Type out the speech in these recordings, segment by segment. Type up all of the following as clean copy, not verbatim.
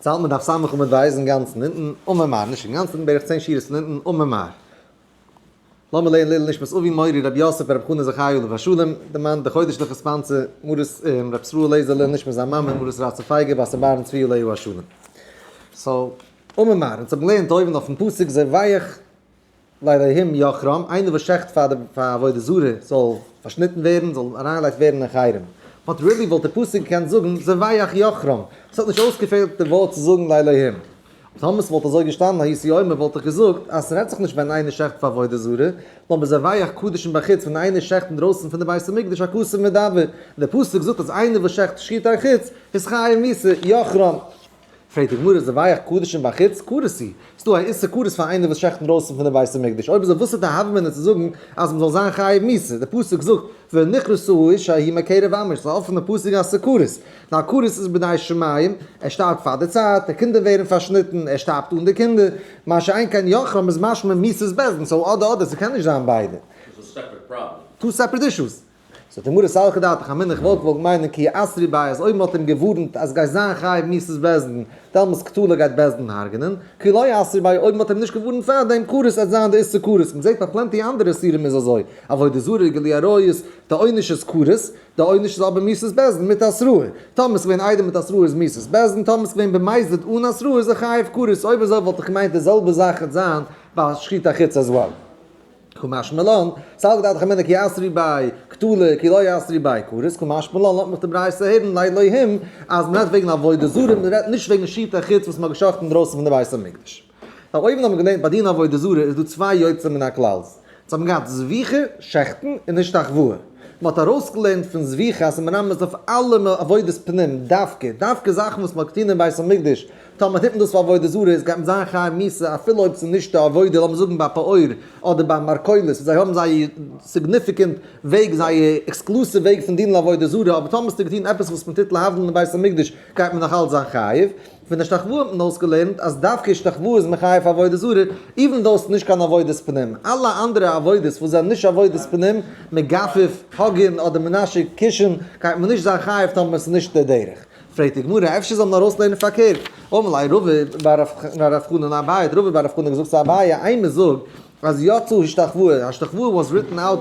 צאלט מען דף סמך עמוד בית אינגאנצן אונטן, אמר מר, נישט אינגאנצן, בערך צען שורות פון אונטן, אמר מר. לאמיר לערנען לעילוי נשמת אבי מורי רבי יוסף ברב חנא זכאי עליו השלום, דערמאנט די חודש'ליכע sponsor, מרת רבי ישראל לעזער לעילוי נשמת זיין מאמע מרת רצה פייגא בת רבי אהרן צבי עליו השלום. so, אמר מר, אונז האבן געלערנט אויבן אויפן פסוק זובח לאלהים יחרם, איינער וואס שעכט פאר די פאר עבודה זרה זאל פארשניטן ווערן, זאל אריינגעלייגט ווערן אין חרם. but really וואלט דער פסוק געקענט זאגן זובח יחרם, עס האט נישט אויסגעפעלט די ווארט צו זאגן לאלהים. טאמער ס'וואלט אזוי געשטאנען הייתי אומר וואלט איך געזאגט אז ס'רעדט זיך נישט ווען איינער שעכט פאר עבודה זרה, נאר בזובח קדשים בחוץ ווען איינער שעכט אינדרויסן פון די בית המקדש הכתוב מדבר, און דער פסוק זאגט אז איינער וואס שעכט שחוטי חוץ איז חייב מיתה, יחרם. פרעגט די גמרא זובח קדשים בחוץ כרת הוא, ס'דא א איסור כרת פאר איינער וואס שעכט אינדרויסן פון די בית המקדש, אויב אזוי וואס איז די הוה אמינא צו זאגן אז מ'זאל זיין חייב מיתה, די פסוק זאגט ונכרתה האשה ההיא מקרב עמו, ס'איז א אפענע פסוק אז ס'איז כרת, נאר כרת איז בידי שמים, ער שטארבט פאר די צייט, די קינדער ווערן פארשניטן, ער שטארבט אן די קינדער, מה שאין כן יחרם איז משמע מיתת בית דין, so אדער אדער, ס'קען נישט זיין ביידע. ס'איז א separate problem. Two separate issues. So די גמרא סלקא דעתך אמינא איך וואלט געוואלט מיינען כי אתרו ביה אז אויב מ'האט אים געווארנט אז גייסט זיין חייב מיתת בית דין דעמאלס קטלא גייט בית דין הרג'נען, כי לא אתרו ביה אויב מ'האט אים נישט געווארנט פארדעם כרת עט זיין די איסור כרת, מ'זעט ביי plenty אנדערע איסורים איז אזוי, עבודה זרה גילוי עריות, די עונש איז כרת, די עונש איז אבער מיתת בית דין מיט התראה, טאמער ס'געווען איידער מיט התראה איז מיתת בית דין, טאמער ס'געווען במזיד אן התראה איז ער חייב כרת, אויב אזוי וואלט איך געמיינט די זעלבע זאך עט זיין ביי שחוטי חוץ as well. קא משמע לן, סלקא דעתך אמינא כי אתרו ביה קטלא כי לא אתרו ביה כרת, קא משמע לן לאזט מיך די ברייתא הערן לאלהים אז מ'רעדט וועגן עבודה זרה, מ'רעדט נישט וועגן שחוטי חוץ וואס מ'האט געשחט'ן אינדרויסן פון די בית המקדש. ווייל אויבן האבן מיר געלערנט ביי דין עבודה זרה איז דא צוויי יוצא מן הכלל'ס, אונז האבן געהאט זביחה, שעכטן, און השתחוואה. מ'האט ארויסגעלערנט פון זביחה אז ס'איז מרמז אויף אלע עבודות פנים, דווקא, דווקא זאכן וואס מ'האט געטון אין בית המקדש, טאמער טוט מען דאס פאר עבודה זרה איז גייט מען זיין חייב מיתה אפילו אויב ס'איז נישט די עבודה, לאמיר זאגן ביי פעור אדער ביי מרקוליס וואס זיי האבן זייער significant וועג, זייער exclusive וועג פון דינען עבודה זרה, אבער טאמער האסטו געטון עפעס וואס מ'טוט להבדיל אין בית המקדש גייט מען נאך אלץ זיין חייב. פון השתחוואה האט מען אויסגעלערנט אז דווקא השתחוואה איז מחייב פאר עבודה זרה, even though ס'איז נישט קיין עבודת פנים. אלע אנדערע עבודות וואס זענען נישט עבודת פנים, מגפף, hugging אדער מנשק, קישן, גייט מען נישט זיין חייב טאמער ס'איז נישט די דרך. פרעגט די גמרא, אפשר זאל מען ארויסלערנען פארקערט? אמר ליה רבא בר רב חנן לאביי, האט רבא בר רב חנן געזאגט צו אביי, אימא זאג אז יצא השתחוואה, השתחוואה was written out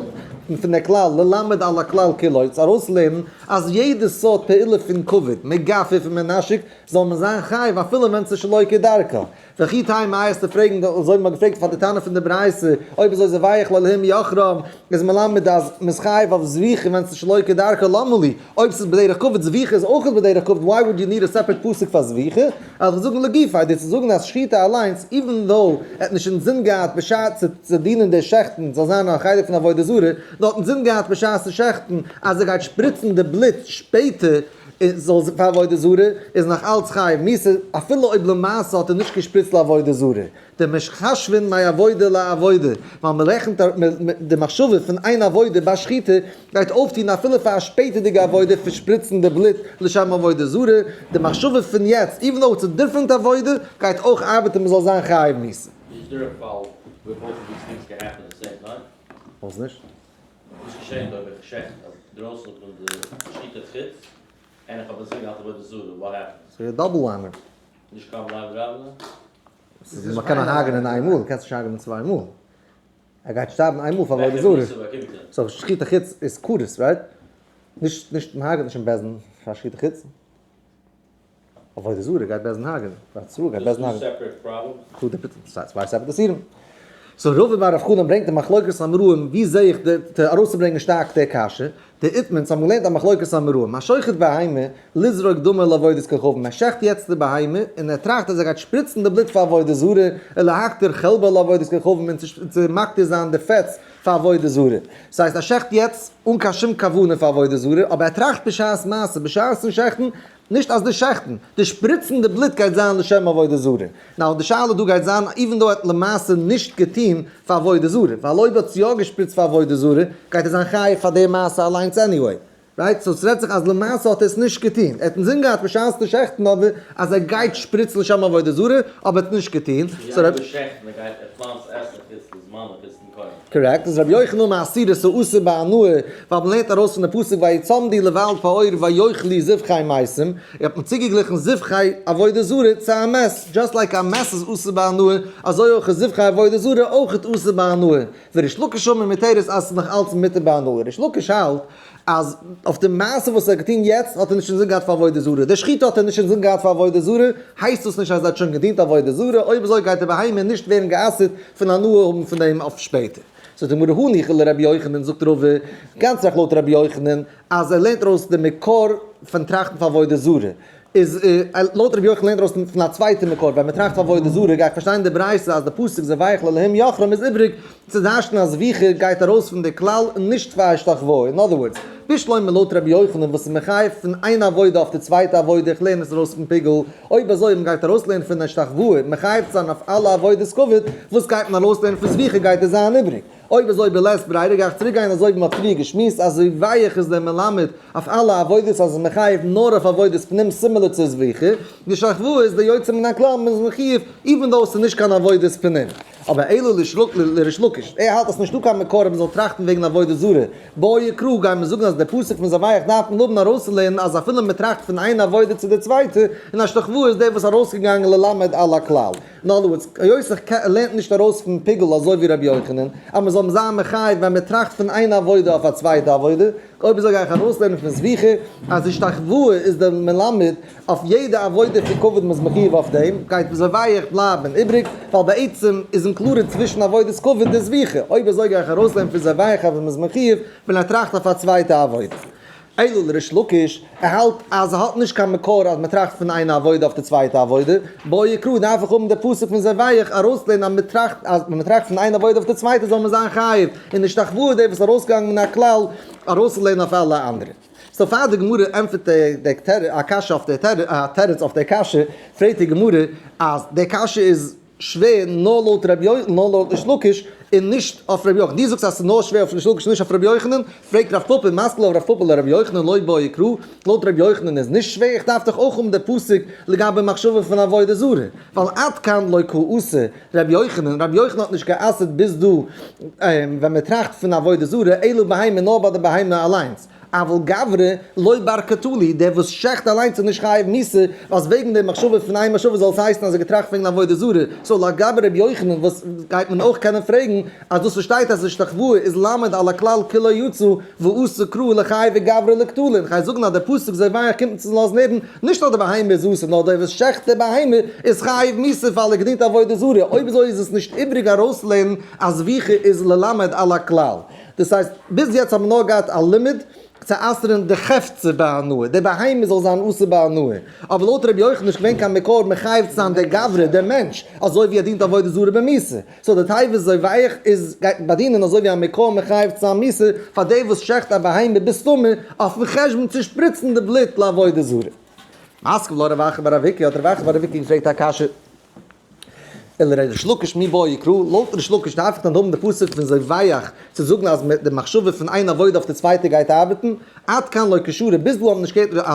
פון דער כלל, ללמד על הכלל כולו, צו ארויסלערנען אז יעדע סארט פעולה פון כבוד, מגפף און מנשק, זאל מען זיין חייב אפילו ווען ס'איז שלא כדרכה. וכי תימא איי עסטו פרעגן, אזוי ווי מ'האט געפרעגט פאר די תנא פון די ברייתא, אויב אזוי זובח לאלהים יחרם, איז מלמד אז מ'איז חייב אויף זביחה ווען ס'איז שלא כדרכה, למה לי? אויב ס'איז בדרך כבוד, זביחה איז אויך בדרך כבוד, why would you need a separate פסוק פאר זביחה? אז איך זאגן לגופיה, דיר צו זאגן אז שחיטה אליינס, even though ער האט נישט אינזין געהאט בשעת צו דינען די שעכטן זאל זיין א חלק פון עבודה זרה, נאר האט אינזין געהאט בשעת צו שעכטן אז ער גייט שפריצן די בלוט שפעטער זאל פאר עבודה זרה, איז נאך אלץ חייב מיתה אפילו אויב למעשה האט ער נישט געשפריצט לעבודה זרה. דמחשבין מעבודה לעבודה, ווייל מען רעכנט די מחשבה פון איין עבודה ביי שחיטה גייט אויפטון אפילו פאר א שפעטערדיגע עבודה פון שפריצן די בלוט לשם עבודה זרה, די מחשבה פון יעצט even though it's a different עבודה גייט אויך ארבעטן מען זאל זיין חייב מיתה. Is there a פאל where both of these things can happen at the same time? וואס נישט? וואס געשענט אויב איך שעכט דרויסן פון די שחיטת חוץ און איך האב אינזין געהאט עבודה זרה, what happens? So you're double whammer. נישט קיין בלייב דרייווען? ס'איז מ'קען נאר הרג'נען איין מאל, קענסט נישט הרג'נען צוויי מאל. ער גייט שטארבן איין מאל פאר עבודה זרה. So שחוטי חוץ איז כרת, right? נישט נישט מ'הרג'נט נישט אין בית דין פאר שחוטי חוץ. עבודה זרה גייט בית דין הרג'נען. עבודה זרה גייט בית דין הרג'נען. צוויי separate איסורים. So רבא בר רב חנן ברענגט די מחלוקת האמוראים, ווי זעה איך די ארויסצוברענגען שטארק די קשיא? דאיתמר, האבן געלערנט א מחלוקת האמוראים, השוחט בהמה, לזרוק דמה לעבודת כוכבים, ער שעכט יעצט די בהמה, און ער טראכט אז ער גייט שפריצן די בלוט פאר עבודה זרה, ולהקטיר חלבה לעבודת כוכבים, און צו מקטיר זיין די פעטס פאר עבודה זרה. ס'הייסט ער שעכט יעצט אן קיין שום כוונה פאר עבודה זרה, אבער ער טראכט בשעת מעשה, בשעת'ן שעכטן, נישט אז די שעכטן, די שפריצן די בלוט גייט זיין לשם עבודה זרה. Now די שאלה דא גייט זיין even though ער האט למעשה נישט געטון פאר עבודה זרה, ווייל אויב האט עס יא געשפריצט פאר עבודה זרה גייט ער זיין חייב פאר די מעשה אליינס anyway. Right? So ס'רעדט זיך אז למעשה האט ער עס נישט געטון. ער האט אינזין געהאט בשעת די שעכטן אבער אז ער גייט שפריצן לשם עבודה זרה, אבער ער האט נישט געטון. ס'איז יא געשעכטן, ער גייט ער פלאנט צו עסן חוץ לזמן און חוץ למקום. Correct, איז רבי יוחנן אמר אסירות האסור בהנאה, ווייל מען לערנט ארויס פון די פסוק ויצמדו לבעל פעור ויאכלו זבחי מתים, האט מען צוגעגליכן זבחי עבודה זרה צו א מת, just like א מת איז אסור בהנאה, אזוי אויך איז זבחי עבודה זרה אויך אסור בהנאה. וריש לקיש אמר מותרת אז ס'איז נאך אלץ מותר בהנאה. ריש לקיש האלט אז אויף די מעשה וואס ער האט געטון יעצט האט ער נישט אינזין געהאט פאר עבודה זרה, די שחיטה האט ער נישט אינזין געהאט פאר עבודה זרה, הייסט דאס נישט אז ער האט שוין געדינט עבודה זרה, אויב אזוי גייט די בהמה נישט ווערן גע'אסר'ט פון הנאה האבן פון דעם אויף שפעטער. זאגט די גמרא הניחא לרבי יוחנן, זאגט רבא, גאנץ רעכט לויט רבי יוחנן, אז ער לערנט ארויס די מקור פון טראכטן פאר עבודה זרה, איז לויט רבי יוחנן לערנט ארויס פון א צווייטע מקור, ווען מען טראכט פאר עבודה זרה גיי איך פארשטיין די ברייתא אז די פסוק זבח לאלהים יחרם איז איבריג צו דרש'נען אז זביחה גייט ארויס פון די כלל און נישט פאר השתחוואה, אין other words, בשלמא לויט רבי יוחנן וואס איז מחייב פון איין עבודה אויף די צווייטע עבודה איך לערן עס ארויס פון פיגול, אויב אזוי מען גייט ארויסלערנען פון השתחוואה מחייב צו זיין אויף אלע עבודות כבוד, וואס גייט מען ארויסלערנען פון זביחה גייט עס זיין איבריג. אויב אזוי בלית ברירה גיי איך צוריק גיין אזוי ווי מ'האט פריער געשמועסט אז זובח איז דער מלמד אויף אלע עבודות אז עס איז מחייב נאר אויף עבודת פנים similar צו זביחה, די השתחוואה איז די יוצא מן הכלל מען איז מחויב even though עס איז נישט קיין עבודת פנים. אבער אלא לריש לקיש, ער האלט אז ס'נישטא קיין מקור אז מ'זאל טראכטן וועגן עבודה זרה, בעי קרא גייען מיר זאגן אז דער פסוק פון זובח דארף מען האבן ארויסצולערנען אז אפילו מ'טראכט פון איין עבודה צו די צווייטע, און השתחוואה איז דער וואס ארויסגעגאנגען ללמד על הכלל. אין other words, היות איך לערנט נישט ארויס פון פיגול אזוי ווי רבי יוחנן, אז מען זאל זיין מחייב ווען מען טראכט פון איין עבודה אויף א צווייטע עבודה, אויב אזוי גיי איך ארויסלערנען פון זביחה אז השתחוואה איז דער מלמד אויף יעדע עבודה פון כבוד מען איז מחויב אויף דעם, גייט זובח בלייבן איבריג, ווייל בעצם איז included צווישן עבודת כבוד און זביחה, אויב אזוי גיי איך ארויסלערנען פון זובח אז מען איז מחויב ווען ער טראכט אויף א צווייטע עבודה. אלא לריש לקיש, ער האלט אז ער האט נישט קיין מקור אז מען טראכט פון איין עבודה אויף די צווייטע עבודה, בעי קרא דארף איך האבן די פסוק פון זובח ארויסלערנען אז מען טראכט אז ווען מען טראכט פון איין עבודה אויף די צווייטע זאל מען זיין חייב, און נישט השתחוואה דער וואס איז ארויסגעגאנגען מן הכלל ארויסצולערנען אויף אלע אנדערע. So פאר די גמרא ענטפערט די א קשיא אויף די א תירוץ אויף די קשיא, פרעגט די גמרא אז די קשיא איז שווער נאר לויט רבי יוחנן, נאר לויט ריש לקיש, און נישט אויף רבי יוחנן. דו זאגסט אז ס'איז נאר שווער אויף ריש לקיש און נישט אויף רבי יוחנן, פרעגט רב פפא, מתקיף לה רב פפא לרבי יוחנן לא בעי קרא, לויט רבי יוחנן איז נישט שווער, איך דארף דאך אויך האבן די פסוק לגבי מחשבה פון עבודה זרה, ווייל עד כאן לא קאסר רבי יוחנן, רבי יוחנן האט נישט גע'אסר'ט ביז דא ווען מ'טראכט פון עבודה זרה, אלא בהמה נאר ביי די בהמה אליינס. אבל גברא לא בר קטלא, דער וואס שעכט אליינס איז נישט חייב מיתה, ווייל וועגן די מחשבה פון איין מחשבה זאל עס הייסן אז ער געטראכט וועגן עבודה זרה, so לגבי רבי יוחנן וואס גייט מען אויך קענען פרעגן אז דאס וואס שטייט אז השתחוואה איז למד על הכלל כולו יצא ואסר קרא לחייבי גברא לקטלא, און כ'גיי זאגן אז דער פסוק זובח קומט אונז צו לאזן הערן נישט אז די בהמה איז אסור נאר דער וואס שעכט די בהמה איז חייב מיתה ווייל ער געדינט עבודה זרה, אויב אזוי איז עס נישט איבריג ארויסלערנען אז זביחה איז ללמד על הכלל. דאס הייסט, ביז יעצט האבן מיר נאר געהאט א לימוד צו אסר'ן די חפצא בהנאה, די בהמה זאל זיין אסור בהנאה, אבער לויט רבי יוחנן איז נישט געווען קיין מקור מחייב צו זיין דער גברא, דער מענטש, אזוי ווי ער דינט עבודה זרה במיתה. So די תיבה זובח איז גייט באדינען אזוי ווי א מקור מחייב צו זיין מיתה פאר דער וואס שעכט א בהמה בסתמא אויפן חשבון צו שפריצן די בלוט לעבודה זרה. מתקיף לה רב אחא בר אביקי האט רב אחא בר אביקי געפרעגט א קשיא. אלא ריש לקיש מי בעי קרא, לויט ריש לקיש דארף איך דען האבן די פסוק פון זובח צו זאגן אז די מחשבה פון איין עבודה אויף די צווייטע גייט ארבעטן, עד כאן לא קשרה, ביז דא האבן נישט געהערט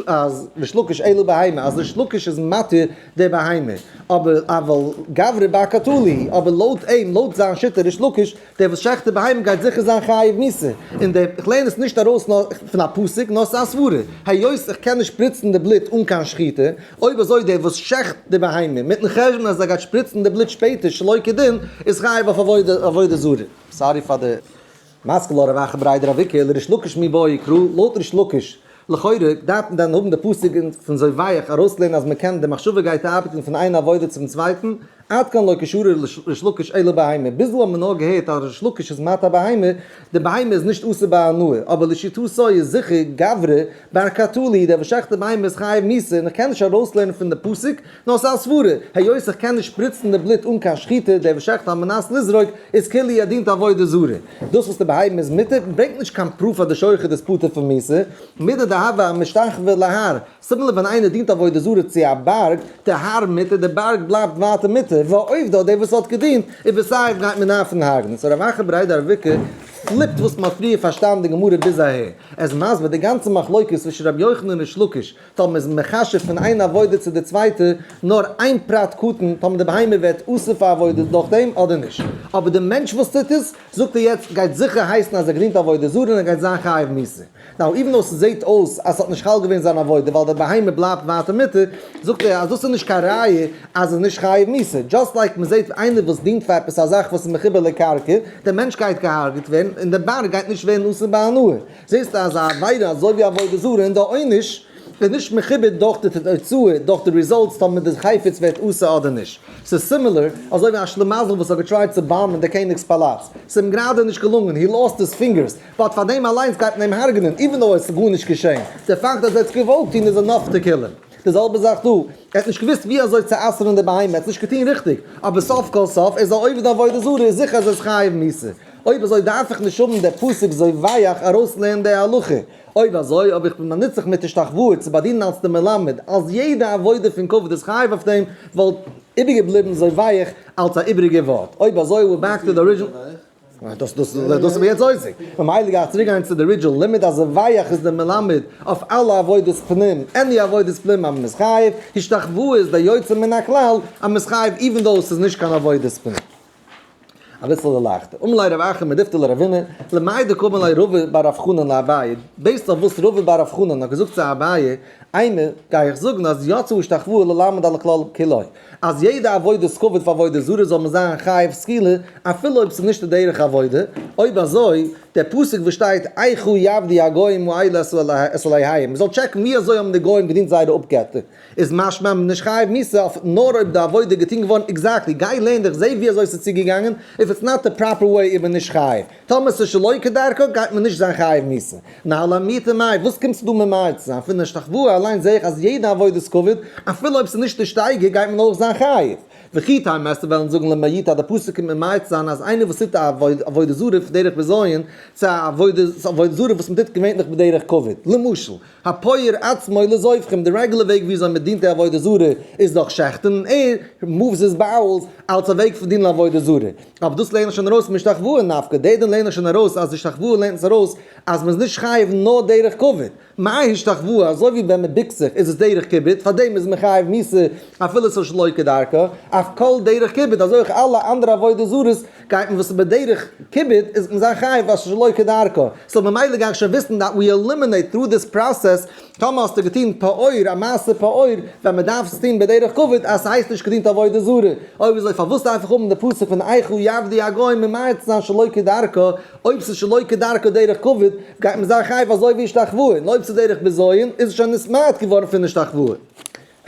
אז ריש לקיש אלא בהמה, אז ריש לקיש איז מתיר די בהמה, אבער אבל גברא בר קטלא, אבער לויט אים, לויט זיין שיטה ריש לקיש, דער וואס שעכט די בהמה גייט זיכער זיין חייב מיתה, און דער, איך לערן עס נישט ארויס נאר פון א פסוק, נאר ס'איז א סברה, היות איך קען נישט שפריצן די בלוט אן קיין שחיטה, אויב אזוי דער וואס שעכט די בהמה מיטן חשבון אז ער גייט שפריצן די בלוט שפעטער שלא כדין, איז חייב אויף עבודה זרה. Sorry פאר די מתקיף לה רב אחא בריה דרב איקא לריש לקיש מי בעי קרא, לויט ריש לקיש, לכאורה דארף מען דען האבן די פסוק פון זובח ארויסלערנען אז מען קען די מחשבה גייט ארבעטן פון איין עבודה צום צווייטן, עד כאן לא קשרה ריש לקיש אלא בהמה, ביז דא האט מען נאר געהערט אז ריש לקיש איז מתיר בהמה, די בהמה איז נישט אסור בהנאה, אבער לשיטתו איז זיכער גברא בר קטלא, דער וואס שעכט די בהמה איז חייב מיתה, און איך קען נישט ארויסלערנען פון די פסוק, נאר ס'איז א סברה, היות איך קען נישט שפריצן די בלוט אן קיין שחיטה, דער וואס שעכט על מנת לזרוק, איז כאילו ער דינט עבודה זרה. דאס וואס די בהמה איז מותר, ברענגט נישט קיין proof אז די שוחט איז פטור פון מיתה, מידי דהוה אמשתחוה להר, similar ווען איינער דינט עבודה זרה צו א בארג, די הר מותר, די בארג בלייבט ווייטער מותר, ועובדא, דער וואס האט געדינט, ובסוף גייט מען דארפן הרג'נען. So רב אחא בריה דרב איקא פליפט וואס מ'האט פריער פארשטאנען די גמרא ביז אהער. ער איז מסביר די גאנצע מחלוקת צווישן רבי יוחנן און ריש לקיש, טאמער איז מען מחשב פון איין עבודה צו די צווייטע נאר איין פרט קטן, טאמער די בהמה ווערט אסור פאר עבודה דורך דעם אדער נישט. אבער די מענטש וואס טוט עס, זאגט ער יעצט, גייט זיכער הייסן אז ער געדינט עבודה זרה און ער גייט זיין חייב מיתה. Now, even though ס'זעהט אויס אז ס'האט נישט חל געווען זיין עבודה ווייל די בהמה בלייבט ווייטער מותר, זאגט ער אז דאס איז נישט קיין ראיה אז איז נישט חייב מיתה. Just like מ'זעהט איינער וואס דינט פאר עפעס א זאך וואס איז מחובר לקרקע, דער מענטש גייט געהארגעט ווערן און דער בארג גייט נישט ווערן אסור בהנאה. זעהסטו אז א עבירה אזוי ווי עבודה זרה און די עונש איז נישט מחובר דורך די תוצאה, דורך די results טאמער די חפץ ווערט אסור אדער נישט. ס'איז similar אזוי ווי א שלימזל וואס האט געטרייט צו באמבן די קעניג'ס פאלאץ. ס'איז אים גראדע נישט געלונגען, he lost his fingers, but פאר דעם אליינס גייט מען אים הרג'נען, even though עס איז גארנישט געשען. די פאקט אז ער האט עס געוואלט טון איז enough to kill him. די זעלבע זאך דא, ער האט נישט געוואוסט ווי אזוי צו אסר'ן די בהמה, ער האט עס נישט געטון ריכטיג, אבער סוף כל סוף ער איז א עובד עבודה זרה, איז זיכער אז ער איז חייב מיתה. אויב אזוי דארף איך נישט האבן די פסוק זובח ארויסלערנען די הלכה. אויב אזוי אויב איך בין באנוץ זיך מיט השתחוואה צו באדינען אלס די מלמד אז יעדע עבודה פון כבוד איז חייב אויף דעם, וואלט איבערגעבליבן זובח אלס א איבעריגע ווארט. אויב אזוי we're back to the original. דאס דאס דאס איז יעצט עוסק. ממילא גיי איך צוריק גיין צו די original לימוד אז זובח איז די מלמד אויף אלע עבודות פנים, any עבודת פנים אז מ'איז חייב, השתחוואה איז די יוצא מן הכלל אז מ'איז חייב even though ס'איז נישט קיין עבודת פנים. אביסל לייכטער. אמר ליה רב אחא מדיפתי לרבינא, למאי דקאמר ליה רבא בר רב חנן לאביי, based אויף וואס רבא בר רב חנן האט געזאגט צו אביי, אימא, גיי איך זאגן אז יצא השתחוואה ללמד על הכלל כולו, אז יעדע עבודת כבוד פאר עבודה זרה זאל מען זיין חייב סקילה, אפילו אויב ס'איז נישט די דרך עבודה, אויב אזוי, דער פסוק וואס שטייט איכה יעבדו הגוים האלה את אלהיהם, מ'זאל טשעקן ווי אזוי האבן די גוים געדינט זייערע אפגעטער, איז משמע מ'איז נישט חייב מיתה אויף נאר אויב די עבודה איז געטון געווארן exactly, גיי לערן דיך, זע ווי אזוי ס'איז צוגעגאנגען, if it's not the proper way איז מען נישט חייב, טאמער ס'איז שלא כדרכו גייט מען נישט זיין חייב מיתה. נא למעוטי מאי, וואס קומסטו דא ממעט צו זיין? פון השתחוואה אליין זע איך אז יעדע עבודת כבוד, אפילו אויב ס'איז נישט די שטייגער, גייט מען אויך זיין חייב. וכי תימא וועסטו וועלן זאגן למעוטי אז די פסוק קומט ממעט צו זיין אז איינער וואס טוט א עבודה זרה בדרך בזיון, צו א עבודה זרה וואס מ'טוט געווענליך בדרך כבוד. למשל, הפוער עצמו לזובחים, די רעגולער וועג וויאזוי מ'דינט די עבודה זרה איז דורך שעכטן, און ער moves his bowels אלס א וועג פון דינען עבודה זרה. אבער דאס לערן איך שוין ארויס מהשתחוואה נפקא, די דין לערן איך שוין ארויס אז השתחוואה לערנט עס ארויס אז מ'איז נישט חייב נאר דרך כבוד. מאי השתחוואה, אזוי ווי ווען מ'בוקט זיך איז עס דרך כיבוד, פארדעם איז מען חייב מיתה אפילו ס'איז שלא כדרכה, אף כל דרך כיבוד, אזוי אויך אלע אנדערע עבודה זרות גייט מען וואס איז בדרך כיבוד איז מען זיין חייב ווייל ס'איז שלא כדרכה, so ממילא גיי איך שוין וויסן that we eliminate through this process, טאמער האסטו געטון פעור, א מעשה פעור, ווען מ'דארף עס טון בדרך כבוד, אז ס'הייסט נישט געדינט עבודה זרה. אויב אזוי פארוואס דארף איך האבן די פסוק פון איכה יעבדו הגוים ממעט צו זיין שלא כדרכה, אויב ס'איז שלא כדרכה דרך כבוד, גייט מען זיין חייב אזוי ווי השתחוואה, און אויב ס'איז דרך בזיון, איז עס שוין נתמעט געווארן פון השתחוואה.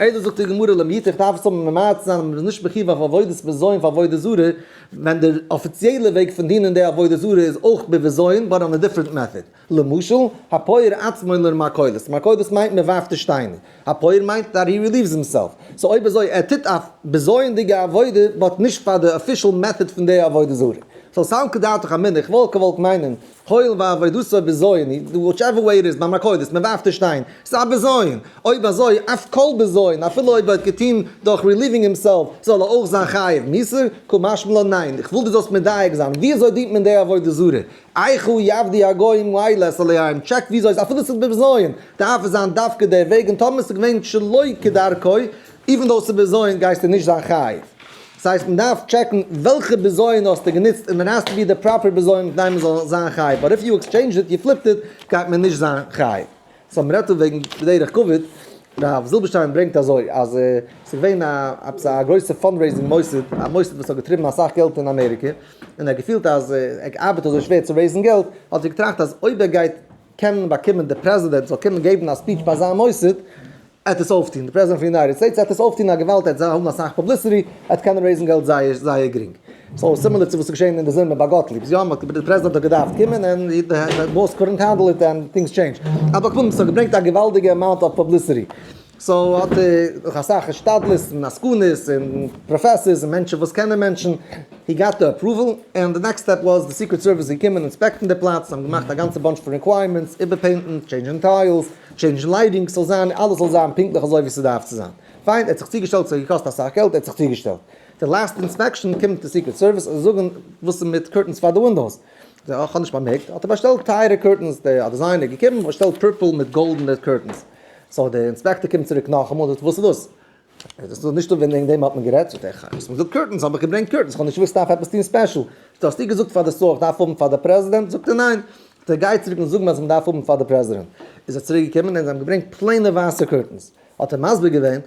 איידער זאגט די גמרא למעוטי איך דארף עס האבן ממעט צו זיין אז מ'איז נישט מחיוב אויף עבודת בזיון פאר עבודה זרה, ווען דער אפיציעלער וועג פון דינען די עבודה זרה איז אויך בבזיון but on a different method. למשל, הפוער עצמו למרקוליס, מרקוליס מיינט מען ווארפט די שטיינער, הפוער מיינט that he relieves himself, so אויב אזוי ער טוט א בזיון'דיגע עבודה but נישט פאר די official method פון די עבודה זרה. So סלקא דעתך אמינא, איך וואלט געוואלט מיינען, הואיל ועבודתו בזיון היא, whichever way it is, ביי מרקוליס, מען ווארפט די שטיין, ס'איז א בזיון, אויב אזוי אף כל בזיון, אפילו אויב ער האט געטון דורך relieving himself, זאל ער אויך זיין חייב מיתה? קא משמע לן ניין, איך וויל דו זאלסט מדייק זיין, ווי אזוי דינט מען די עבודה זרה? איכה יעבדו הגוים האלה את אלהיהם, טשעק וויאזוי איז אפילו ס'איז בבזיון, דארף עס זיין דווקא דער וועג, און טאמער ס'איז געווען שלא כדרכו, even though ס'איז בזיון גייסטו נישט זיין חייב. ס'הייסט מ'דארף טשעקן וועלכע בזיון האסטו גענוצט און it has to be the proper בזיון כדי מ'זאל זיין חייב, but if you exchange it, you flipped it, גייט מען נישט זיין חייב. So מ'רעדט דא וועגן בדרך כבוד, רב זילבערשטיין ברענגט אזוי אז ס'איז געווען א עפעס א גרויסע fundraising מוסד, א מוסד וואס האט געטריבן אסאך געלט אין אמעריקע, און ער האט געפילט אז ער ארבעט אזוי שווער צו רעיזן געלט, האט ער געטראכט אז אויב ער גייט קענען באקומען די פרעזידענט זאל קומען געבן א speech ביי זיין מוסד, עט עס אויפטון, די פרעזידענט פון United States עט עס אויפטון א געוואלד, עט האבן אסאך publicity, עט קענען רעיזן געלט זייער זייער גרינג. So similar צו וואס איז געשען אין די זומער ביי גאטליב'ס, יא מ'האט די פרעזידענט האט געדארפט קומען און די boss couldn't handle it and things change. אבער כמובן ס'האט געברענגט א געוואלדיגע amount of publicity. So האט ער דורך אסאך השתדלות און עסקנות און פראפעסארס און מענטשן וואס קענען מענטשן, he got the approval, און די next step was די Secret Service איז געקומען אינספעקטן די פלאץ, זיי האבן געמאכט א גאנצע bunch פון requirements, איבערפעינטן, טשעינדזשן tiles, טשעינדזשן lighting, ס'זאל זיין, אלעס זאל זיין פונקטליך אזוי ווי ס'דארף צו זיין. פיין, ער האט זיך צוגעשטעלט, ס'האט געקאסט אסאך געלט, ער האט זיך צוגעשטעלט. די last inspection קומט די Secret Service און זאגן וואס איז מיט curtains פאר די windows? איך האב נישט באמערקט, האט ער באשטעלט טייערע curtains, דער designer איז געקומען, באשטעלט purple מיט גאלדענע curtains. So דער inspector קומט צוריק נאכאמאל, זאגט וואס איז דאס? דאס איז נישט וועגן דעם האט מען גערעדט, זאגט ער, איך האב געזאגט curtains, האב איך געברענגט curtains, איך האב נישט געוואוסט דארף עפעס טון special. זאגט ער, האסטו געזאגט פאר די store איך דארף האבן פאר די פרעזידענט? זאגט ער ניין. זאגט ער, גיי צוריק און זאג מיר אז מען דארף האבן פאר די פרעזידענט. איז ער צוריק געקומען און זיי האבן געברענגט plain ע ווייסע curtains. האט ער מסביר געווען,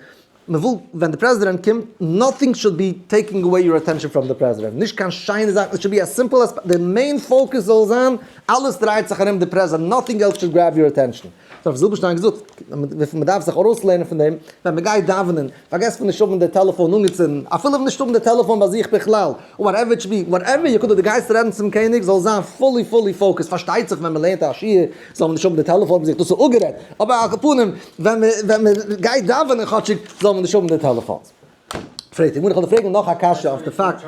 מען וויל ווען די פרעזידענט קומט, nothing should be taking away your attention from the president, נישט קיין שיינע זאכן, it should be as simple as די main focus זאל זיין, אלעס דרייט זיך ארום די פרעזידענט, nothing else should grab your attention. האט רב זילבערשטיין געזאגט, וויפיל מען דארף זיך ארויסלערנען פון דעם, ווען מען גייט דאווענען, פארגעסט מען נישט האבן די טעלעפאן אנגעצינדן, אפילו נישט האבן די טעלעפאן ביי זיך בכלל, whatever it should be, whatever you could, דו גייסט רעדן צום קעניג, זאל זיין fully fully focused, פארשטייט זיך ווען מען לערנט א שיעור, זאל מען נישט האבן די טעלעפאן ביי זיך, דאס איז אפגערעדט, אבער על כל פנים, ווען מען גייט דאווענען כאטשיג, זאל מען נישט האבן די טעלעפאנס. פרעגט די גמרא, איך וועל דיר פרעגן נאך א קשיא אויף די פאקט.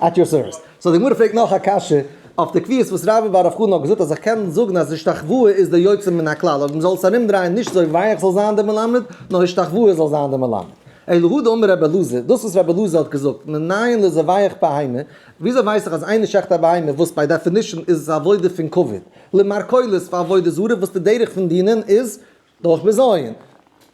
At your service. So די גמרא פרעגט נאך א קשיא אויף די קביעות וואס רבה בר רב חנן האט געזאגט אז איך קען זאגן אז השתחוואה איז די יוצא מן הכלל, אויב מ'זאל עס ארומדרייען נישט זובח זאל זיין די מלמד, נאר השתחוואה זאל זיין די מלמד. אלא הא דאמר רבי אלעזר, דאס וואס רבי אלעזר האט געזאגט, מנין לזובח בהמה, וויאזוי ווייס איך אז איינער שעכט א בהמה וואס by definition איז עס א עבודה פון כבוד, למרקוליס פאר עבודה זרה וואס די דרך פון דינען איז דורך בזיון,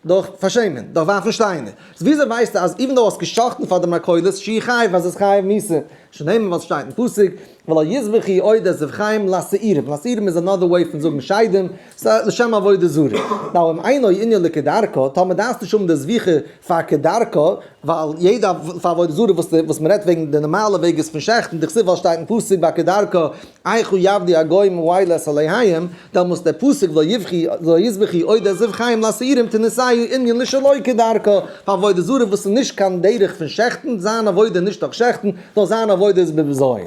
דורך פארשעמען, דורך ווארפן שטיינער. So וויאזוי ווייסטו אז even though האסט געשאכטן פאר די מרקוליס שיהא חייב אז עס חייב מיתה? שנאמר וואס שטייט אין פסוק, ולא יזבחו עוד את זבחיהם לשעירים, לשעירים איז another way פון זאגן שדים, ס'איז לשם עבודה זרה. Now אם אינו ענין לכדרכה, טאמער דארפסטו נישט האבן די זביחה פאר כדרכה, ווייל יעדע פאר עבודה זרה וואס מ'רעדט וועגן די נארמאלע וועג איז פון שעכטן, דכתיב ווייל שטייט אין פסוק ביי כדרכה, איכה יעבדו הגוים האלה את אלהיהם, דעמאלס דער פסוק ולא יבכי לא יזבחו עוד את זבחיהם לשעירים תנשאו ענין לשלא כדרכה, פאר עבודה זרה וואס איז נישט קיין דרך פון שעכטן, זיין עבודה איז נישט דורך שעכטן, נאר זיין עבודה איז בבזיון.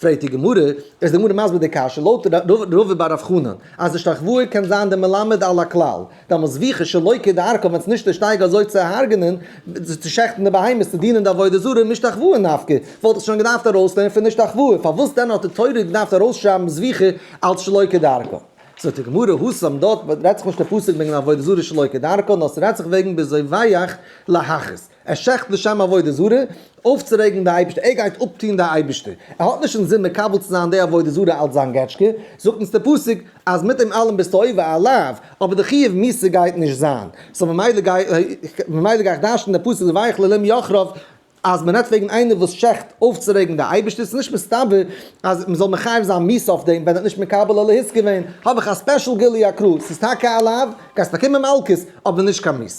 פרעגט די גמרא, איז די גמרא מסביר די קשיא לויט רבא בר רב חנן, אז די השתחוואה קען זיין די מלמד על הכלל, דעמאלס זביחה שלא כדרכה ווען ס'איז נישט די שטייגער אזוי צו הרג'נען, צו שעכטן די בהמות צו דינען די עבודה זרה מהשתחוואה נפקא, וואלט איך שוין געדארפט ארויסלערנען פון השתחוואה, פארוואס דען האט די תורה געדארפט ארויסשרייבן זביחה אלץ שלא כדרכה? זאגט די גמרא, התם דארט רעדט זיך נישט די פסוק וועגן עבודה זרה שלא כדרכה, נאר ס'רעדט זיך וועגן בזובח להכעיס. ער שעכט לשם עבודה זרה, אויפצורעגן די אייבערשטער, ער גייט אפטון די אייבערשטער, ער האט נישט אינזין מקבל צו זיין די עבודה זרה אלץ זיין געטשקע, זאגט אונז די פסוק אז מיט דעם אלעם ביסטו עובר א לאו, אבער די חיוב מיתה גייט נישט זיין, so ממילא גיי ממילא גיי איך דרש'נען די פסוק זובח לאלהים יחרב, אז מען רעדט וועגן איינער וואס שעכט אויפצורעגן די אייבערשטער, ס'איז נישט מסתבר אז מען זאל מחייב זיין מיתה אויף דעם ווען ער האט נישט מקבל אלהות געווען, האב איך א special גילוי הקרא, ס'איז טאקע א לאו, גייסט באקומען מלקות, אבער נישט קיין מיתה.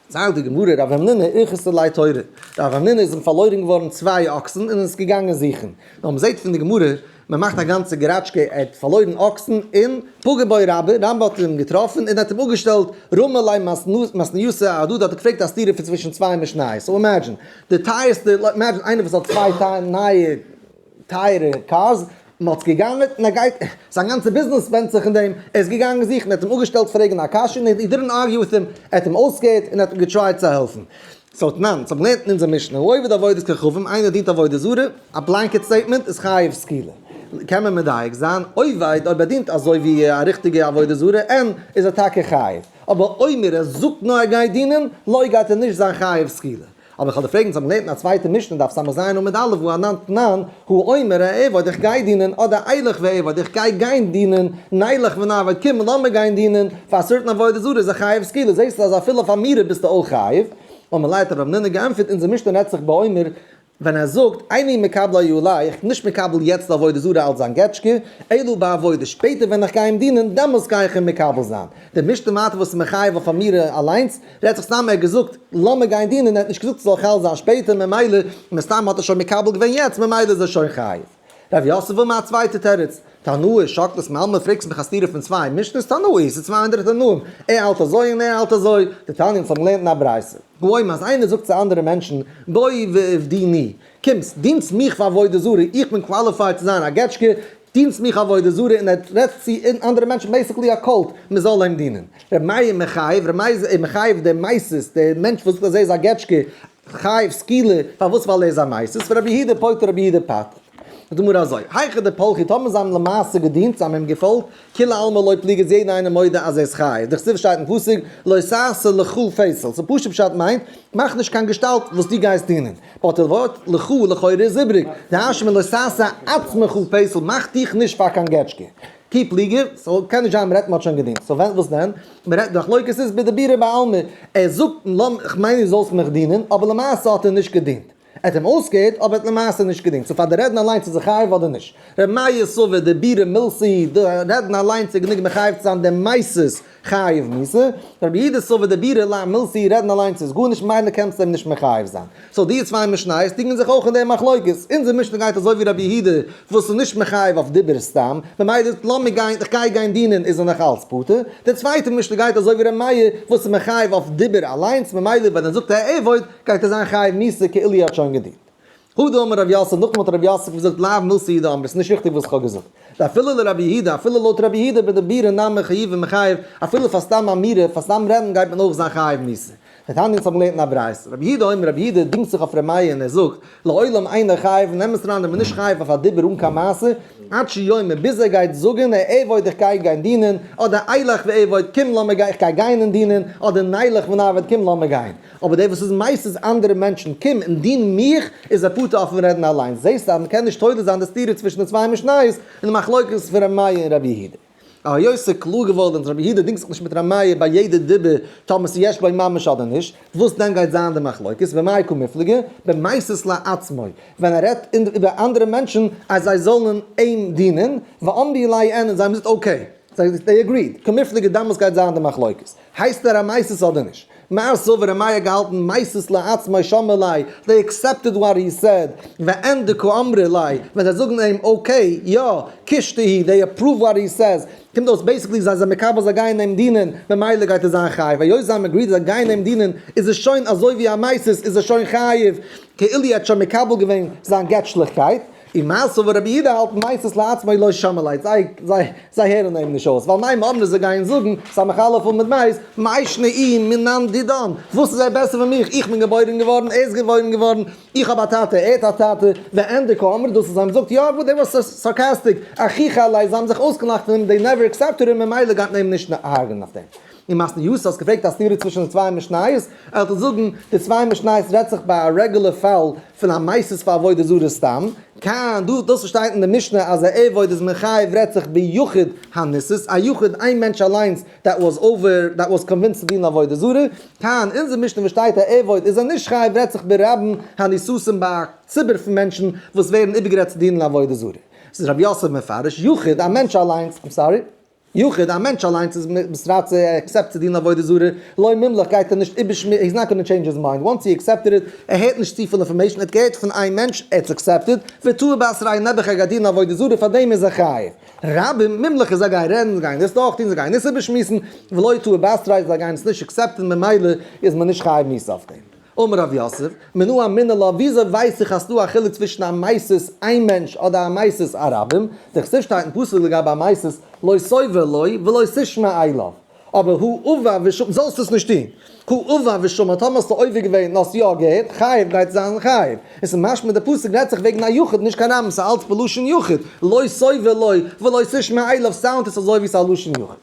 ציילט די גמרא רב המנונא אירכסתא ליה תורא, רב המנונא איז אים פארלוירן געווארן צוויי אקסן און איז געגאנגען זוכן, נאר מען זעט פון די גמרא מען מאכט א גאנצע געראטשקע ער האט פארלוירן אקסן און פגע בו רבה, רבה האט אים געטראפן און האט אים אפגעשטעלט רמי ליה מתניתא אהדדי האט ער געפרעגט א סתירה פון צווישן צוויי משניות, so imagine די טייערסטע, imagine איינער וואס האט צוויי נייע טייערע cars, מען האט עס גע'גנב'עט און ער גייט, זיין גאנצע ביזנעס ווענדט זיך אין דעם, ער איז געגאנגען זוכן, ער האט אים אפגעשטעלט פרעגן א קשיא און he didn't argue with him, ער האט אים אויסגעהערט און ער האט אים גע try ט צו העלפן. So תנן, so מ'לערנט אין אונזער משנה, העובד עבודת כוכבים, איינער דינט עבודה זרה, א blanket statement איז חייב סקילה. קען מען מדייק זיין, עובד, אויב ער דינט אזוי ווי א ריכטיגע עבודה זרה, אין, איז ער טאקע חייב. אבער אומר, ער זאגט נאר ער גייט דינען, לא גייט ער נישט זיין חייב סקילה. אבער איך וועל דיר פרעגן, זיי האבן געלערנט אין א צווייטע משנה דף ס"ז עמוד א' והא אנן תנן, הוא אומר אעבוד איך גיי דינען, אדער אלך ואעבוד איך גיי גיין דינען, נלך ונעבוד קום לאמיר גיין דינען, פאר א certain עבודה זרה איז ער חייב סקילה, זעסטו אז אפילו אויף אמירה ביסטו אויך חייב? אמר ליה האט רב המנונא געענטפערט, אונזער משנה רעדט זיך באומר ווען ער זאגט, איני מקבלה עלי, איך בין נישט מקבל יעצט די עבודה זרה אלס זיין געטשקע, אלא בעבודה, שפעטער ווען איך גיי אים דינען, דעמאלס גיי איך אים מקבל זיין. די משנה ווייטער וואס איז מחייב אויף אמירה אליינס, רעדט זיך סתם ער האט געזאגט לאמיר גיין דינען, ער האט נישט געזאגט ס'זאל חל זיין שפעטער, ממילא מסתם האט ער שוין מקבל געווען יעצט, ממילא איז ער שוין חייב. רב יוסף אמר א צווייטע תירוץ, תנאי שקלת מעלמא פרעגסט מיך א סתירה פון צוויי משניות, תנאי ס'איז 200 תנאים, ער האלט אזוי און ער האלט אזוי, דתניא אונז האבן געלערנט אין א ברייתא, האומר אז איינער זאגט צו אנדערע מענטשן בואו ועבדוני, קומטס, דינטס מיך פאר עבודה זרה, איך בין qualified צו זיין א געטשקע, דינטס מיך עבודה זרה, און ער רעדט צו אנדערע מענטשן basically א cult, מען זאל אים דינען. ר' מאיר מחייב, ר' מאיר איז מחייב דעם מסית, דער מענטש וואס זאגט אז ער איז א געטשקע, חייב סקילה, פארוואס? ווייל ער איז א מסית, ורבי יהודה פוטר רבי יהודה פטר'ט. זאגט די גמרא אזוי, היכא דפלחי טאמער זיי האבן למעשה געדינט, זיי האבן אים געפאלגט, כולי עלמא לא פליגי איז יעדער איינער מודה אז ער איז חייב, דכתיב שטייט אין פסוק לא תעשה לך פסל, סאו פשוט פשט מיינט, מאך נישט קיין געשטאלט וואס דו גייסט דינען, but די ווארט לך לכאורה איז איבריג, דרש'נט מען לא תעשה עצמך פסל, מאך דיך נישט פאר קיין געטשקע. כי פליגי, סאו קען נישט זיין מ'רעדט מ'האט שוין געדינט, סאו ווען וואס דען? מ'רעדט די מחלוקת איז בדיבורא בעלמא, ער זאגט כ'מיין דו זאלסט מיך דינען, אבער למעשה האט ער נישט געדינט. ער האט אים אויסגעהערט אבער ער האט למעשה נישט געדינט, סאו פאר די רעדן אליינס איז ער חייב אדער נישט? ר' מאיר סבר דיבורא מילתא היא, די רעדן אליינס איז גענוג מחייב צו זיין דעם מסית חייב מיתה, רבי יהודה סבר דיבורא לאו מילתא היא, רעדן אליינס איז גארנישט ממילא קענסטו אים נישט מחייב זיין. סאו די צוויי משניות דינגען זיך אויך אין די מחלוקת, אונזער משנה גייט אזוי ווי רבי יהודה וואס איז נישט מחייב אויף דיבור סתם, ממילא לאמיר גיין איך גיי גיין דינען איז ער נאך אלץ פטור, די צווייטע משנה גייט אזוי ווי ר' מאיר וואס איז מחייב אויף דיבור אליינס ממילא ווען ער זאגט אעבוד גייט ער זיין חייב מיתה כאילו ער האט שוין געדינט. הדר אמר רב יוסף, נאכדעם האט רב יוסף געזאגט לאו מילתא היא דאמרי, ס'איז נישט ריכטיג וואס איך האב געזאגט. דאפילו לרבי יהודה, אפילו לויט רבי יהודה בדיבורא נמי חייבי מיחייב, אפילו פאר סתם אמירה, פאר סתם רעדן גייט מען אויך זיין חייב מיתה. דתניא אונז האבן געלערנט אין א ברייתא, רבי יהודה אומר, רבי יהודה דינגט זיך אויף ר' מאיר און ער זאגט, לעולם אינו חייב, אין אמת אריין איז מען נישט חייב אויף א דיבור אן קיין מעשה, עד שיאמר, ביז ער גייט זאגן, אעבוד איך גיי גיין דינען, אדער אלך ואעבוד, קום לאמיר גיין, איך גיי גיין און דינען, אדער נלך ונעבוד, קום לאמיר גיין. אבער דער וואס איז מסית אנדערע מענטשן, קום און דין מיך, איז ער פטור אויפן רעדן אליינס. זעסטו אז מ'קען נישט תולה זיין די סתירה צווישן די צוויי משניות אין די מחלוקת פון ר' מאיר און רבי יהודה. היות ס'איז קלאר געווארן אז רבי יהודה דינגט זיך נישט מיט ר' מאיר ביי יעדע דיבור טאמער ס'איז יש בו ממש אדער נישט, וואס דען גייט זיין די מחלוקת, במאי קא מיפלגי, במסית לעצמו, ווען ער רעדט איבער אנדערע מענטשן אז זיי זאלן אים דינען, ואמרי ליה אין און זיי האבן געזאגט okay, זיי agreed, קא מיפלגי דאמאלס גייט זיין די מחלוקת. הייסט ער א מסית אדער נישט? מר סבר ר' מאיר געהאלטן מסית לעצמו שמעו ליה, they accepted what he said, ואין דקאמרי ליה, ווען זיי זאגן אים okay, יא, קושטא היא, they approve what he says, קומט אויס basically זיי זענען מקבל זיי גייען אים דינען, ממילא גייט ער זיין חייב, היות זיי האבן agreed זיי גייען אים דינען, איז עס שוין אזוי ווי א מסית איז ער שוין חייב, כאילו ער האט שוין מקבל געווען זיין געטשליכקייט. ומר סבר רבי יהודה האלט מסית לעצמו לא שמעו ליה, זיי זיי זיי הערן אים נישט אויס, ווייל מים אמרי זיי גייען זאגן, סמך אלף עמוד בית, מאי שנא איהו מינן דידן, וואס איז ער בעסער פון מיך, איך בין געבוירן געווארן, ער איז געבוירן געווארן, איך האב א טאטע, ער האט א טאטע, ואין דקאמרי, דאס איז זיי האבן געזאגט, יא, they were sarcastic, אחיך עלי, זיי האבן זיך אויסגעלאכט פון אים, they never accepted him, ממילא גייט מען אים נישט הרג'נען אויף דעם. און מתניתא האסט געפרעגט א סתירה צווישן די צוויי משניות, ער וועט זאגן, די צוויי משניות רעדט זיך ביי א רעגולער פאל פון א מסית פאר עבודה זרה סתם, כאן דא דאס וואס שטייט אין די משנה אז אעבוד איז מחייב רעדט זיך ביחיד הנסית, א יחיד איין מענטש אליינס that was over that was convinced צו דינען עבודה זרה, כאן אונזער משנה וואס שטייט אעבוד איז ער נישט חייב רעדט זיך ברבים הנישאתים ביי א ציבור פון מענטשן וואס ווערן איבערגערעדט צו דינען עבודה זרה. ס'איז רב יוסף מפרש יחיד א מענטש אליינס, I'm sorry. יחיד, א מענטש אליינס איז מתרצה, ער accept צו דינען עבודה זרה, לא מימלך גייט ער נישט איבערשמועסן, he's not gonna change his mind, once he accepted it, ער הערט נישט צופיל information, ער האט געהערט פון איין מענטש, ער האט עס accepted, וטעה בתריה נעבעך ער גייט דינען עבודה זרה, פאר דעם איז ער חייב. רבים, מימלך איז זיי גייען רעדן, זיי גייען עס דורכטון, זיי גייען עס איבערשמועסן, ולא טעה בתריה זיי גייען עס נישט accept ן, ממילא איז מען נישט חייב מיתה אויף דעם. אמר רב יוסף, מנא אמינא לה, וויאזוי ווייס איך אז ס'דא א חילוק צווישן א מסית איין מענטש אדער א מסית א רבים? דכתיב שטייט אין פסוק לגבי א מסית לא תאבה לו ולא תשמע אליו. אבער הא אבה ושמע, זאלסט עס נישט טון. הא אבה ושמע, טאמער האסטו עובר געווען און האסט יא געהערט, חייב גייט זיין חייב. עס איז משמע די פסוק רעדט זיך וועגן א יחיד נישט קיין רבים, ס'איז אלץ בלשון יחיד, לא תאבה לו ולא תשמע אליו sound עס אזוי ווי ס'איז א לשון יחיד.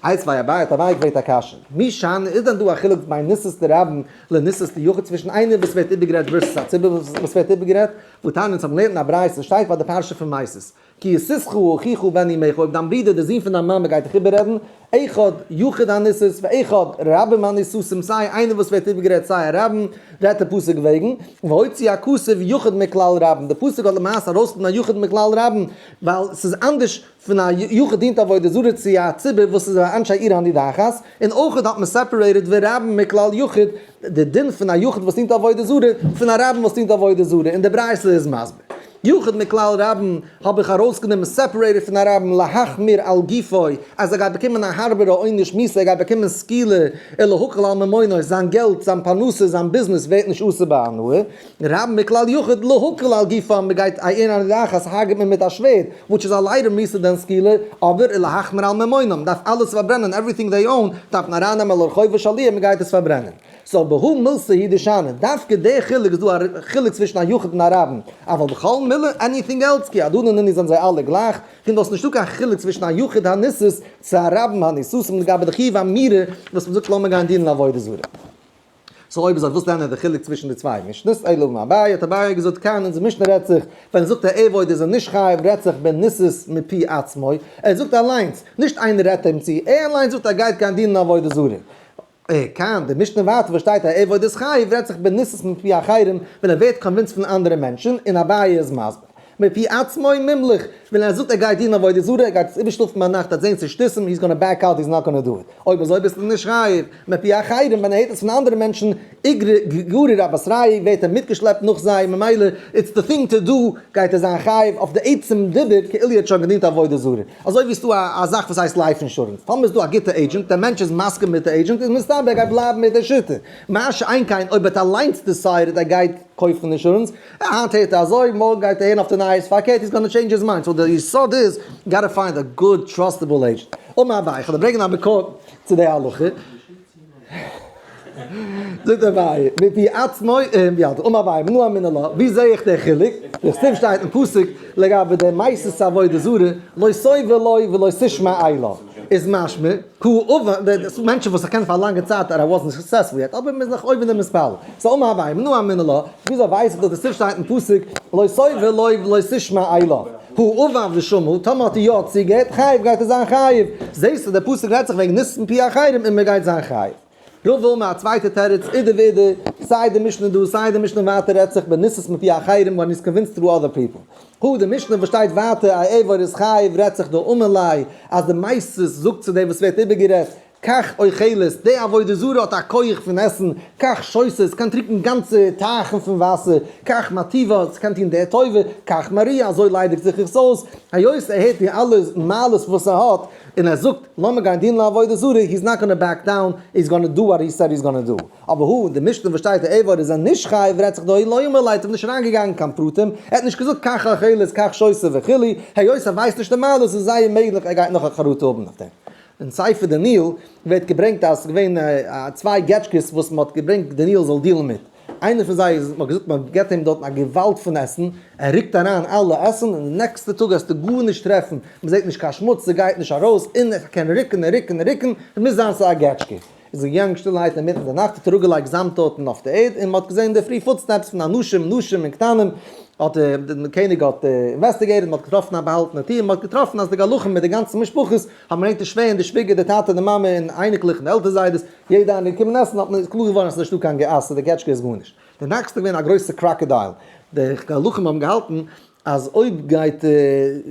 איתיביה אביי האט אביי געפרעגט א קשיא, מי שאני, איז דען דא א חילוק בין ניסת דרבים לניסת דיחיד צווישן איינער וואס ווערט איבערגערעדט versus א ציבור וואס ווערט איבערגערעדט? והתניא אונז האבן געלערנט אין א ברייתא שטייט ביי די פרשה פון מסית כי יסיתך אחיך בן אמך אויב דיין ברודער דער זון פון דיין מאמע גייט דיך איבעררעדן, אחד יחיד הנסית ואחד רבים הנישאתים סיי איינער וואס ווערט איבערגערעדט סיי א רבים רעדט דער פסוק וועגן, והוציא הכתוב יחיד מכלל רבים די פסוק האט למעשה ארויסגענומען א יחיד מכלל רבים ווייל ס'איז אנדערש פון א יחיד דינט עבודה זרה צו א ציבור וואס איז א אנשי עיר הנידחת, און אויך האט מען separated ורבים מכלל יחיד, די דין פון א יחיד וואס דינט עבודה זרה פון א רבים וואס דינט עבודה זרה, און די ברייתא איז מסביר. יחיד מכלל רבים האב איך ארויסגענומען separated פון א רבים להחמיר על גופו אז ער גייט באקומען א הארבערע עונש מיתה ער גייט באקומען סקילה ולהקל על ממונו זיין געלט זיין פרנסה זיין ביזנעס ווערט נישט אסור בהנאה, רבים מכלל יחיד להקל על גופם, מען גייט א עיר הנידחת הרג'ט מען מיט א שווערד, which איז א לייטער מיתה than סקילה, אבער ולהחמיר על ממונם, מען דארף אלעס פארברענען, everything they own דארף מען ארייננעמען לרחובה של עיר, מען גייט עס פארברענען. So בהא מילתא הוא דשני, דווקא די חילוק איז דא א חילוק צווישן א יחיד און א רבים, אבל בכל מילי anything else כי הדדי נינהו זענען זיי אלע גלייך, קומט אויס נישטא קיין חילוק צווישן א יחיד הניסת צו א רבים הניסתים לגבי די חיוב אמירה וואס מ'זאגט לאמיר גיין דינען עבודה זרה. So אויב אזוי וואס דען איז די חילוק צווישן די צוויי משנה'ס? אלא אמר אביי, האט אביי געזאגט כאן אונזער משנה רעדט זיך ווען ער זאגט א עבוד איז ער נישט חייב רעדט זיך בניסת מפי עצמו, ער זאגט אליינס, נישט איינער רעדט אים צו, ער אליינס זאגט ער גייט גיין דינען עבודה זרה. כאן די משנה ווייטער וואס שטייט א עבוד איז חייב רעדט זיך בניסת מפי אחרים ווען ער ווערט convinced פון אנדערע מענטשן און אביי איז מסביר מפי עצמו מימלך ווען ער זאגט ער גייט דינען עבודה זרה ער גייט עס איבערשלאפן ביינאכט ער וועט זען ס'איז שטותים he's gonna back out he's not gonna do it אויב אזוי ביסטו נישט חייב מפי אחרים ווען ער הערט עס פון אנדערע מענטשן איגרא אבתרייהו ווערט ער מיטגעשלעפט נאך זיי ממילא it's the thing to do גייט ער זיין חייב אויף די עצם דיבור כאילו ער האט שוין געדינט עבודה זרה. אזוי ווי ס'דא א זאך וואס הייסט life insurance, טאמער איז דא א גוטע agent, דער מענטש איז מסכים מיט די agent, איז מסתבר ער גייט בלייבן מיט די שיטה. מה שאין כן אויב ער האט אליינס decided ער גייט קויפן אינשורענס, היינט הערט ער אזוי, מארגן גייט ער הערן אויף די נייעס פארקערט, he's gonna change his mind. So די יסוד איז, gotta find a good trustable agent. אמר אביי, איך וועל דיר ברענגען א מקור צו די הלכה. זאגט אביי, מפי עצמו, ווי האלט איך? אמר אביי, מנא אמינא לה, ווי זעה איך די חילוק? דכתיב שטייט אין פסוק לגבי די מסית עבודה זרה, לא תאבה לו ולא תשמע אליו, איז משמע, הוא עובד, די מענטשן וואס איך קען פאר א לאנגע צייט and I wasn't successful yet, אבער מ'איז נאך עובד און מתפלל. So אמר אביי, מנא אמינא לה, וויאזוי ווייס איך דאס? דכתיב שטייט אין פסוק, לא תאבה לו ולא תשמע אליו. הא אבה ושמעה, טאמער האט ער יא צוגעהערט, חייב גייט ער זיין חייב. זעסטו דער פסוק רעדט זיך וועגן ניסת מפי אחרים און מען גייט זיין חייב. רבא אמר א צווייטע תירוץ, אידי ואידי, סיי די משנה דא סיי די משנה ווייטער רעדט זיך בניסת מפי אחרים when he's convinced through other people. הא די משנה וואס שטייט ווייטער א עבר איז חייב רעדט זיך דאמר ליה אז די מסית זאגט צו דעם וואס ווערט איבערגערעדט, כך אוכלת, די עבודה זרה האט א כח פון עסן, כך שותה, ס'קען טרינקען גאנצע טייכן פון וואסער, כך מטיבה, ס'קען טון די טובה, כך מריעה, אזוי ליידיגט זיך עס אויס, היות ער הערט די אלע מעלות וואס ער האט, און ער זאגט, לאמיר גיין דינען לעבודה זרה, he's not gonna back down, he's gonna do what he said he's gonna do. אבער הא, די משנה וואס שטייט העבר איז א נישט חייב רעדט זיך דא לא אמר ליה, האט נישט אריינגעגאנגען קיין פרטים, ער האט נישט געזאגט כך אוכלת, כך שותה וכו', היות ער ווייסט נישט די מעלות איז זייער מעגליך ער גייט נאך א חרטה האבן אויף דעם. אין ספר דניאל ווערט געברענגט אז ס'איז געווען צוויי געטשקעס וואס מ'האט געברענגט דניאל זאל deal ן מיט. איינער פון זיי איז, מ'האט געזאגט מ'געט אים דארטן א געוואלד פון עסן, ער רוקט אריין אלע עסן און די נעקסטע טאג וועסטו גארנישט טרעפן, מ'זעט נישט קיין שמוץ, ס'גייט נישט ארויס, און ער קען רוקן און רוקן און רוקן, ס'מוז זיין ס'איז א געטשקע. איז ער געגאנגען שטילערהייט אינמיטן די נאכט האט ער אראפגעלייגט זאמד דארטן אויף די ערד און מ'האט געזען אינדערפרי footsteps פון אנשים, נשים און קטנים, האט דער קעניג האט investigated, מ'האט געטראפן א באהאלטענע טיר, מ'האט געטראפן אז די גלחים מיט די גאנצע משפחות האבן געברענגט די שווער און די שוויגער, די טאטע די מאמע און אייניקלעך און די עלטער זיידעס, יעדער איינער געקומען עסן, האט מען איז קלאר געווארן אז ס'איז נישטא קיין געסע, די געטשקע איז גארנישט. די נעקסטע איז געווען א גרויסע crocodile, די גלחים האבן געהאלטן אז אויב גייט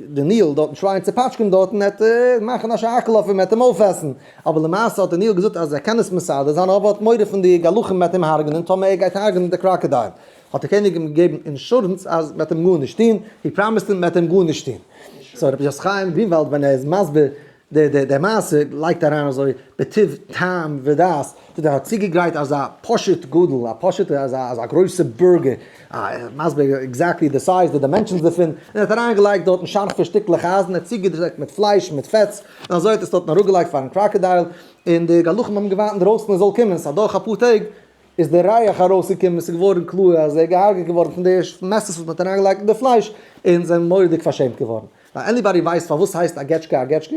דניאל דארטן try ען צו פאטשקען דארטן וועט ער מאכן א שהכל אויף אים, וועט אים אויפעסן, אבער למעשה האט דניאל געזאגט אז ער קען עס מסדר זיין אבער האט מורא פון די גלחים וועט אים הרג'נען טאמער ער גייט הרג'נען די crocodile, האט דער קעניג אים געגעבן אינשורענס אז מ'וועט אים גארנישט טון, he promised אים מ'וועט אים גארנישט טון. So רבי יוסף חיים גרינוואלד ווען ער איז מסביר די מעשה לייגט אריין אזוי בטוב טעם ודעת, זאגט ער האט צוגעגרייט אזא פשוט גדול, א פשוטע אזא אזא גרויסע burger, מסביר exactly די size די dimensions דערפון, און ער האט אריינגעלייגט דארטן שארפע שטיקלעך אייזן, ער האט צוגעדעקט מיט פלייש מיט פעטס, און אזוי האט עס דארטן אראפגעלייגט פארן crocodile, און די גלחים האבן געווארט אינדרויסן ער זאל קומען, ס'איז אדורך אפאר טעג, איז דער ריח ארויסגעקומען, עס איז געווארן קלאר אז ער איז געהארגעט געווארן פון די מעסערס וואס מען האט אריינגעלייגט אין די פלייש, און זענען מורא'דיג פארשעמט געווארן. ווייל anybody ווייסט פארוואס הייסט א געטשקע א געטשקע?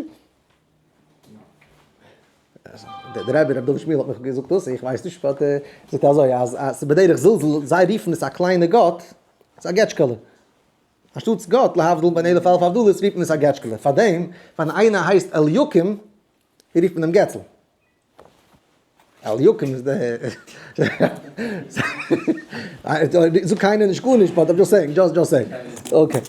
דער רבי ר' דוד שמואל האט מיך געזאגט דאס, איך ווייס נישט, but ער זאגט אזוי אז ס'איז בדרך זלזול, זיי רופן עס א קליינע גאט, ס'איז א געטשקעלע. אנשטאטס גאט, להבדיל בין אלף אלף הבדלות, רופט מען עס א געטשקעלע. פארדעם, ווען איינער הייסט אליקים, רופט מען אים געצל. אליקים איז די זאג קיינער נישט גארנישט but I'm just saying just just saying okay.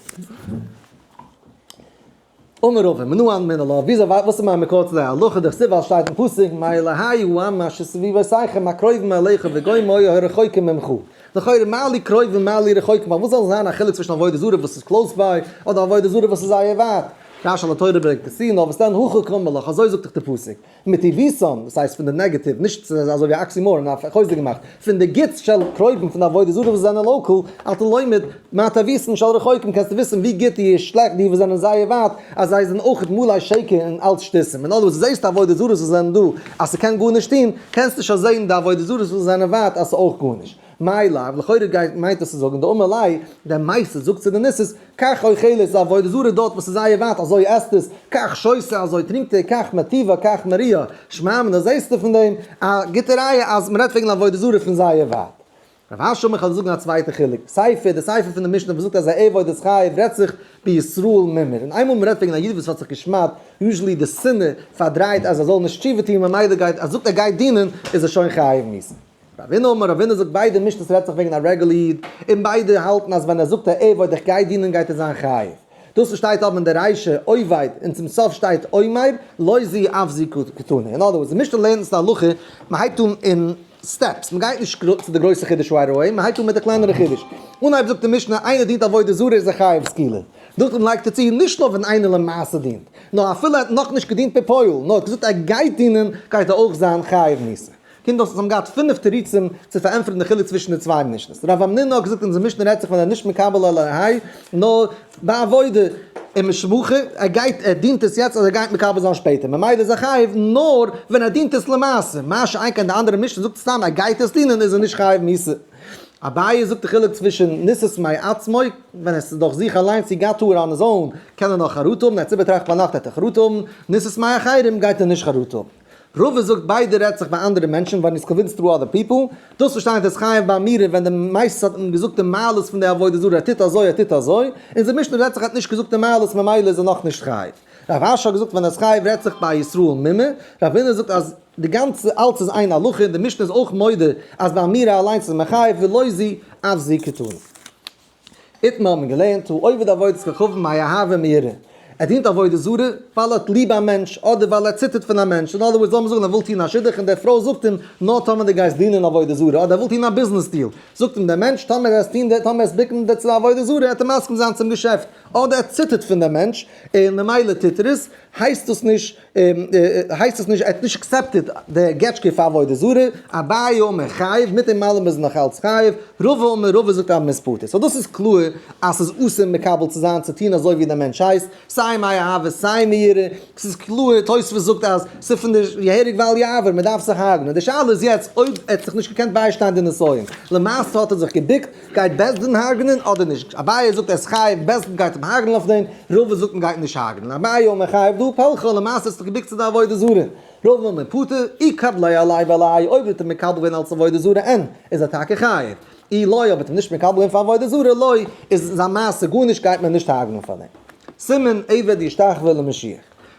אמר רבא מנא הני מילי וויאזוי וואס איז מיין מקור צו די הלכה דכתיב ווייל שטייט אין פסוק מה אלהי העם אשר סביבותיכם הקרובים אליך וגוים היו הרחוקים ממך לכאורה מה לי קרובים מה לי רחוקים פארוואס זאל זיין א חילוק צווישן עבודה זרה וואס איז close by אדער עבודה זרה וואס איז זייער ווייט. רש"י על התורה ברענגט עס צו, נאר וואס דען הכי קאמר לך, אזוי זאגט דאך די פסוק, מטיבותן, דאס הייסט פון די negative, נישט ס'איז אזוי ווי oxymoron, א חוזק געמאכט, פון די גוטס של קרובים פון די עבודה זרה וואס זענען local, אתה לומד, מה טיבותן של רחוקים, קענסטו וויסן ווי גוט די שלעכט די וואס זענען זייער ווייט, אז זיי זענען אויך מלא שקר און אלץ שטותים. און אויב דו זעסט עבודה זרות וואס זענען דא אז ס'קען גארנישט טון, קענסטו שוין זען די עבודה זרות וואס זענען ווייט אז ס'איז אויך גארנישט. מאי לאו, לכאורה גייט מיינט דאס צו זאגן דאמר ליה, דער מייסד זאגט צו די ניסות, כך אוכלת איז עבודה זרה דארט וואס איז זייער ווייט אזוי עסט עס, כך שותה אזוי טרינקט ער, כך מטיבה כך מריעה, שמע מינה זעסטו פון דעם א גוטע ראיה אז מ'רעדט וועגן עבודה זרה פון זייער ווייט. רב אשי אמר כ'וועל זאגן א צווייטע חילוק, סיפא, די סיפא פון די משנה וואס זאגט אז העובד איז חייב רעדט זיך בישראל מומר, און איינמאל מ'רעדט וועגן א איד וואס האט זיך געשמד'ט, usually די שנאה פארדרייט אז ער זאל נישט תשובה טון ממילא גייט אז זאגט ער גייט דינען איז ער שוין חייב מיתה. רבינא אמר רבינא זאגט ביידע משנה'ס רעדט זיך וועגן א רעגולער איד, און ביידע האלטן אז ווען ער זאגט העובד איך גיי דינען גייט ער זיין חייב. דאס וואס שטייט אבער אין די רישא עובד און צום סוף שטייט אומר לא זו אף זו קתני. אין other words די משנה לערנט אונז די הלכה מען הייבט אן אין steps, מען גייט נישט צו די גרויסע חידוש right away, מען הייבט אן מיט די קלענערע חידוש. אנהייב זאגט די משנה איינער דינט עבודה זרה איז ער חייב סקילה. נאכדעם לייגט ער צו נישט נאר ווען איינער למעשה דינט, נאר אפילו ער האט נאכנישט געדינט בפועל, נאר האט געזאגט ער גייט דינען, גייט ער אויך זיין חייב מיתה. קומט אויס אז זיי האבן געהאט פינף תירוצים צו פארענטפערן די חילוק צווישן די צוויי משנה'ס. רב המנונא האט געזאגט אונזער משנה רעדט זיך ווען ער איז נישט מקבל על ה' נאר בעבודה ומשמחה, ער גייט ער דינט עס יעצט אז ער גייט מקבל זיין שפעטער ממילא איז ער חייב נאר ווען ער דינט עס למעשה, מה שאין כן די אנדערע משנה זאגט סתם ער גייט עס דינען איז ער נישט חייב מיתה. אביי זאגט די חילוק צווישן ניסת מעצמו ווען עס איז דורך זיך אליינס he got to it on his own קען ער נאך חרטה האבן ער האט עס איבערטראכט ביינאכט וועט ער חרטה האבן, ניסת מאחרים גייט ער נישט חרטה האבן. רבא זאגט ביידע רעדט זיך ביי אנדערע מענטשן ווען איז convinced through other people, דאס וואס שטייט איז חייב באמירה ווען די מסית האט אים געזאגט די מעלות פון די עבודה זרה ער טוט אזוי ער טוט אזוי, אונזער משנה רעדט זיך ער האט נישט געזאגט די מעלות ממילא איז ער נאך נישט חייב. רב אשי האט געזאגט ווען ער איז חייב רעדט זיך ביי ישראל מומר, רב הונא זאגט אז די גאנצע אלץ איז איין הלכה און די משנה איז אויך מודה אז באמירה אליינס איז מען חייב ולא זו אף זו קתני. איתמר האט מען געלערנט, הוא עובד עבודת כוכבים מאהבה ומיראה. ער דינט עבודה זרה ווייל ער האט ליב א מענטש, אדער ווייל ער ציטערט פון א מענטש. אין other words, לאמיר זאגן ער וויל טון א שידוך און די פרוי זאגט אים, נאר טאמער דו גייסט דינען עבודה זרה, אדער ער וויל טון א business deal, זאגט אים דער מענטש, טאמער וועסט טון די, טאמער וועסט בוקן די צו עבודה זרה, וועט ער מסכים זיין צום געשעפט. אדער ער ציטערט פון דעם מענטש, און ממילא טוט ער עס, הייסט דאס נישט, הייסט עס נישט, ער האט נישט accepted די געטשקע פאר עבודה זרה, אביי אמר חייב, מיט דעם אלעם איז נאך אלץ חייב, רבא אמר רבא זאגט אז מ'איז פטור, so דאס איז קלאר אז ס'איז אסור מקבל צו זיין צו טון אזוי ווי דער מענטש הייסט, סיי מאהבה סיי מיראה, ס'איז קלאר, תוספות זאגט אז ס'איז פון די יהרג ואל יעבור, מ'דארף זיך הרג'נען, די שאלה איז יעצט אויב ער האט זיך נישט געקענט ביישטיין די נסיון, למעשה האט ער זיך געבוקט, גייט בית דין הרג'נען אדער נישט? אביי זאגט ער איז חייב, בית דין גייט אים הרג'נען אויף דעם, רבא זאגט מען גייט נישט הרג'נען, אביי אמר חייב דהא פלחא, למעשה איז דאך געבוקט צו די עבודה זרה, רבא אמר פטור, אי קבליה עליה ועליה, אויב האט ער מקבל געווען אלס עבודה זרה אין, איז ער טאקע חייב, אי לא אויב האט ער נישט מקבל געווען פאר עבודה זרה לא, איז זיין מעשה גארנישט גייט מען נישט הרג'נען פאר דעם. סימן עבד ישתחווה למשיח.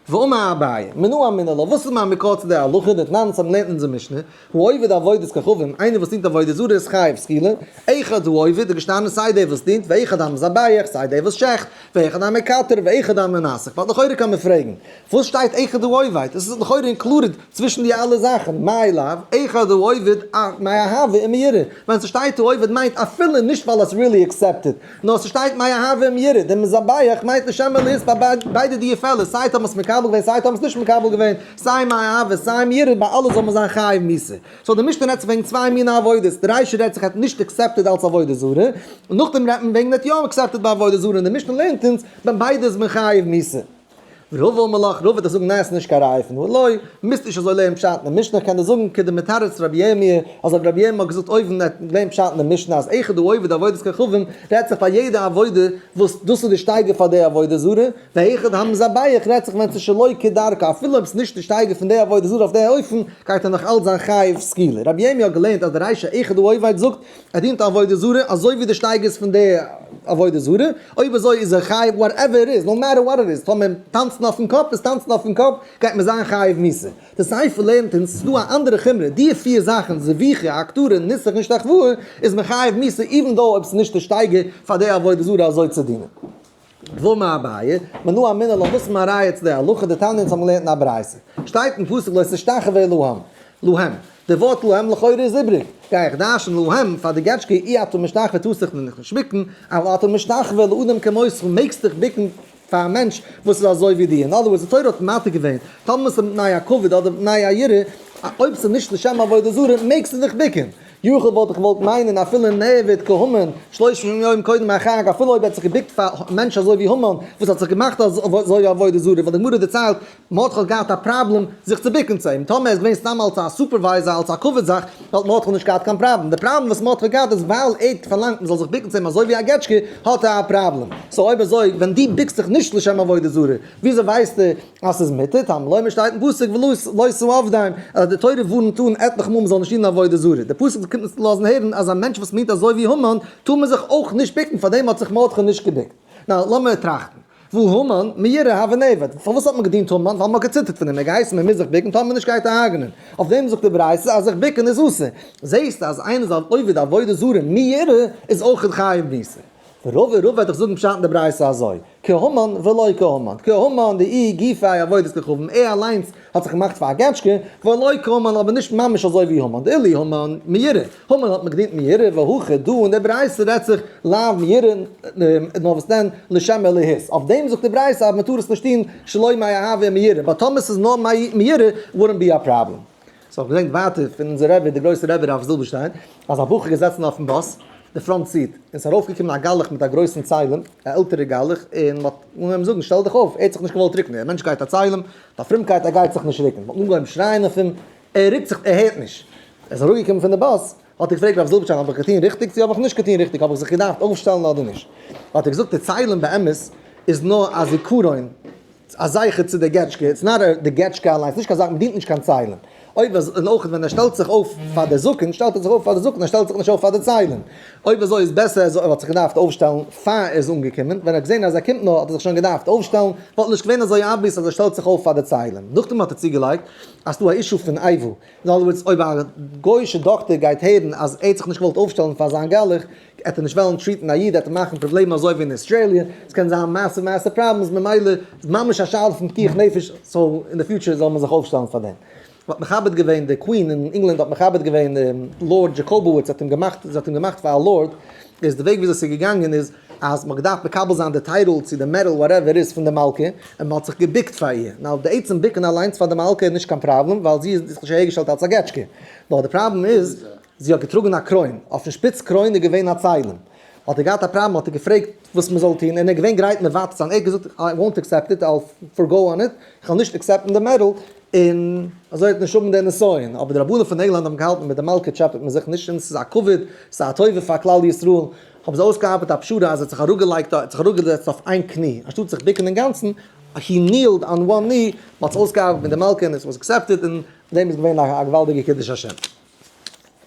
ואמר אביי, מנא אמינא לה, וואס איז מיין מקור צו די הלכה, דתנן אונז האבן געלערנט אין אונזער משנה, העובד עבודת כוכבים, איינער וואס דינט עבודה זרה איז חייב סקילה, אחד העובד איז געשטאנען סיי דער וואס דינט, ואחד המזבח, סיי דער וואס שעכט, ואחד המקטר, ואחד המנסך, ווייל לכאורה קען מען פרעגן, וואס שטייט אחד העובד? עס איז לכאורה included צווישן די אלע זאכן, מאי לאו, אחד העובד מאהבה ומיראה, ווען ס'שטייט העובד מיינט אפילו נישט ווייל עס really accepted, נאר ס'שטייט מאהבה ומיראה, דער מזבח מיינט לשם אלהות ביי ביידע די פעלער, סיי טאמער ס'איז מקבל געווען סיי טאמער ס'איז נישט מקבל געווען, סיי מאהבה סיי מיראה, ביי אלע זאל מען זיין חייב מיתה. so די משנה רעדט זיך וועגן צוויי מיני עבודות, די רישא רעדט זיך ער האט נישט accepted אלס עבודה זרה, און נאכדעם רעדט מען וועגן ער האט יא accepted ביי עבודה זרה, און די משנה לערנט אונז ביי ביידע איז מען חייב מיתה. רבא אמר לך, רבא וועט דיך זאגן ניין ס'איז נישט קיין ראיה פון הא לא, מוזט נישט אזוי לערנען פשט אין די משנה, כ'קען דיר זאגן כדמתרץ רבי ירמי', אזוי ווי רבי ירמי' האט געזאגט אויבן, ער האט געלערנט פשט אין די משנה אז אחד העובד עבודת כוכבים רעדט זיך ביי יעדע עבודה וואס דאס איז די שטייגער פאר די עבודה זרה, ואחד המזבח רעדט זיך ווען ס'איז שלא כדרכה אפילו אויב ס'איז נישט די שטייגער פון די עבודה זרה אויף די אופן גייט ער נאך אלץ זיין חייב סקילה. רבי ירמי' האט געלערנט אז די רישא אחד העובד זאגט ער דינט עבודה זרה אזוי ווי די שטייגער איז פון די עבודה זרה, אויב אזוי איז ער חייב whatever it is, no matter what it is, טאמער טאנצן אויפן קאפ איז טאנצן אויפן קאפ, גייט מען זיין חייב מיתה. די סיפא לערנט אונז ס'איז דא א אנדערע חומרא, די פיר זאכן, זביחה, הקטרה, ניסוך און השתחוואה, איז מען חייב מיתה even though אויב ס'איז נישט די שטייגער פאר די עבודה זרה אזוי צו דינען. ואמר אביי, מנא אמינא לה, וואס איז מיין ראיה צו די הלכה, דתניא אונז האבן געלערנט אין א ברייתא, שטייט אין פסוק לא תשתחוה להם, להם, די ווארט להם לכאורה איז איבריג, גיי איך דרש'ן להם פאר די געטשקע אי אתה משתחווה טארסט דיך נישט ביקן, אבל אתה משתחווה לאדם כמותך מעגסט דיך ביקן. פאר א מענטש וואס איז אזוי ווי דיר. In other words, די תורה האט מתיר געווען, טאמער ס'איז מפני הכבוד אדער מפני היראה, אויב ס'איז נישט לשם עבודה זרה, מעגסטו דיך ביקן. יכול וואלט איך געוואלט מיינען אפילו נעבד כהמן שלושים יום קודם החג, אפילו אויב ער האט זיך געביקט פאר א מענטש אזוי ווי המן וואס האט זיך געמאכט אזוי ווי עבודה זרה, ווייל די גמרא דערציילט מרדכי האט געהאט א פראבלעם זיך צו ביקן צו אים, טאמער ער איז געווען סתם אלס א supervisor אלס א כבוד זאך וואלט מרדכי נישט געהאט קיין פראבלעם, די פראבלעם וואס מרדכי האט געהאט איז ווייל ער האט פארלאנגט מ'זאל זיך ביקן צו אים אזוי ווי א געטשקע האט ער א פראבלעם, so אויב אזוי ווען דו ביקסט זיך נישט לשם עבודה זרה וויאזוי ווייסטו אז ס'איז מותר? תלמוד לומר שטייט אין פסוק ולא תעבדום אז די תורה ווארנט אן עטליכע מאל מ'זאל נישט דינען עבודה זרה, די פסוק קומט אונז לאזן הערן אז א מענטש וואס מיינט אזוי ווי המן טאר מען זיך אויך נישט ביקן, פארדעם האט זיך מרדכי נישט געביקט. נאר לאמיר טראכטן. והא המן מיראה הוה נעביד. פארוואס האט מען געדינט המן? ווייל מ'האט געציטערט פון אים, ער האט געהייסן מ'מוז זיך ביקן, טאמער נישט גייט ער הרג'נען. אויף דעם זאגט די ברייתא אז זיך ביקן איז אסור. זעהסט אז איינער איז עובד עבודה זרה מיראה איז אויך חייב מיתה. ורבא רבא וועט דיך זאגן פשט אין די ברייתא אזוי, כהמן ולא כהמן, כהמן דאיהו גופיה עבודת כוכבים, ער אליינס האט זיך געמאכט פאר א געטשקע, ולא כהמן אבער נישט ממש אזוי ווי המן, דאילו המן מיראה, המן האט מען געדינט מיראה, והכא דא אין די ברייתא רעדט זיך לאו מיראה נאר וואס דען לשם אלהות, אויף דעם זאגט די ברייתא אז מען טאר עס נישט טון שלא מאהבה ומיראה, but טאמער ס'איז נאר מיראה wouldn't be a problem. so כ'געדענק ווייטער פון אונזער רבי דער גרויסער רבי רב זילבערשטיין אז א בחור געזעצן אויפן באס די front seat און ס'איז ארויפגעקומען א גלח מיט א גרויסן צלם א עלטערע גלח און מ'האט אנגעהויבן זאגן שטעל דיך אויף ער האט זיך נישט געוואלט רוקן דער מענטש גייט א צלם מיט א פרומקייט ער גייט זיך נישט רוקן מ'האט אנגעהויבן שרייען אויף אים ער רוקט זיך ער הערט נישט ער איז אראפגעקומען פון די באס האט ער געפרעגט רב זילבערשטיין האב איך געטון ריכטיג צו האב איך נישט געטון ריכטיג האב איך זיך געדארפט אויפשטעלן אדער נישט האט ער געזאגט די צלם באמת איז נאר א זיכרון א זכר צו די געטשקע, it's not די געטשקע אליינס, נישט קיין זאך, מ'דינט נישט קיין צלם. אויב אזוי, און אויך ווען ער שטעלט זיך אויף פאר די זקן, שטעלט ער זיך אויף פאר די זקן, ער שטעלט זיך נישט אויף פאר די צלם. אויב אזוי איז בעסער אז ער האט זיך געדארפט אויפשטעלן פאר ער איז אנגעקומען, ווען ער האט געזען אז ער קומט נאר האט ער זיך שוין געדארפט אויפשטעלן, וואלט נישט געווען אזוי obvious אז ער שטעלט זיך אויף פאר די צלם. נאכדעם האט ער צוגעלייגט אז ס'דא א issue פון איבה. In other words, אויב א גוי'אישע דאקטער גייט הערן אז ער האט זיך נישט געוואלט אויפשטעלן פאר זיין גלח, עט ער נישט וועלן treat ן א איד, עט ער מאכן פראבלעמען אזוי ווי אין אוסטראליע, עס קען זיין massive massive problems, ממילא איז ממש א שאלה פון פיקוח נפש, so אין די future זאל מען זיך אויפשטעלן פאר דעם. מ'האט מכבד געווען די queen אין ענגלאנד האט מכבד געווען Lord Jacobowitz האט אים געמאכט, זי האט אים געמאכט פאר א lord, איז די וועג וויאזוי ס'איז געגאנגען איז אז מ'האט געדארפט מקבל זיין די title צו די medal whatever איז פון די מלכה, און מ'האט זיך געביקט פאר איר, now די עצם ביקן אליינס פאר די מלכה איז נישט קיין פראבלעם ווייל זי איז זיך נישט אהערגעשטעלט אלס א געטשקע, נאר די פראבלעם איז זי האט געטראגן א קרוין, אויפן שפיץ קרוין איז געווען א צלם. האט ער געהאט א פראבלעם האט ער געפרעגט וואס מען זאל טון, און ער איז געווען גרייט מוותר זיין, ער האט געזאגט I won't accept it, I'll forgo on it, איך וועל נישט accept ן די medal, און אזוי וועט נישט האבן די נסיון, אבער די רבנים פון ענגלאנד האבן געהאלטן מיט די מלכה טשעפעט מען זיך נישט און ס'איז א כבוד, ס'איז א טובה פאר כלל ישראל, האבן זיי אויסגעארבעט א פשרה אז ער האט זיך אראפגעלייגט, ער האט זיך אראפגעזעצט אויף איין קני, אנשטאט זיך ביקן אינגאנצן, he kneeled on one knee, מען האט עס אויסגעארבעט מיט די מלכה און it was accepted, און דעם איז געווען א געוואלדיגע קידוש השם.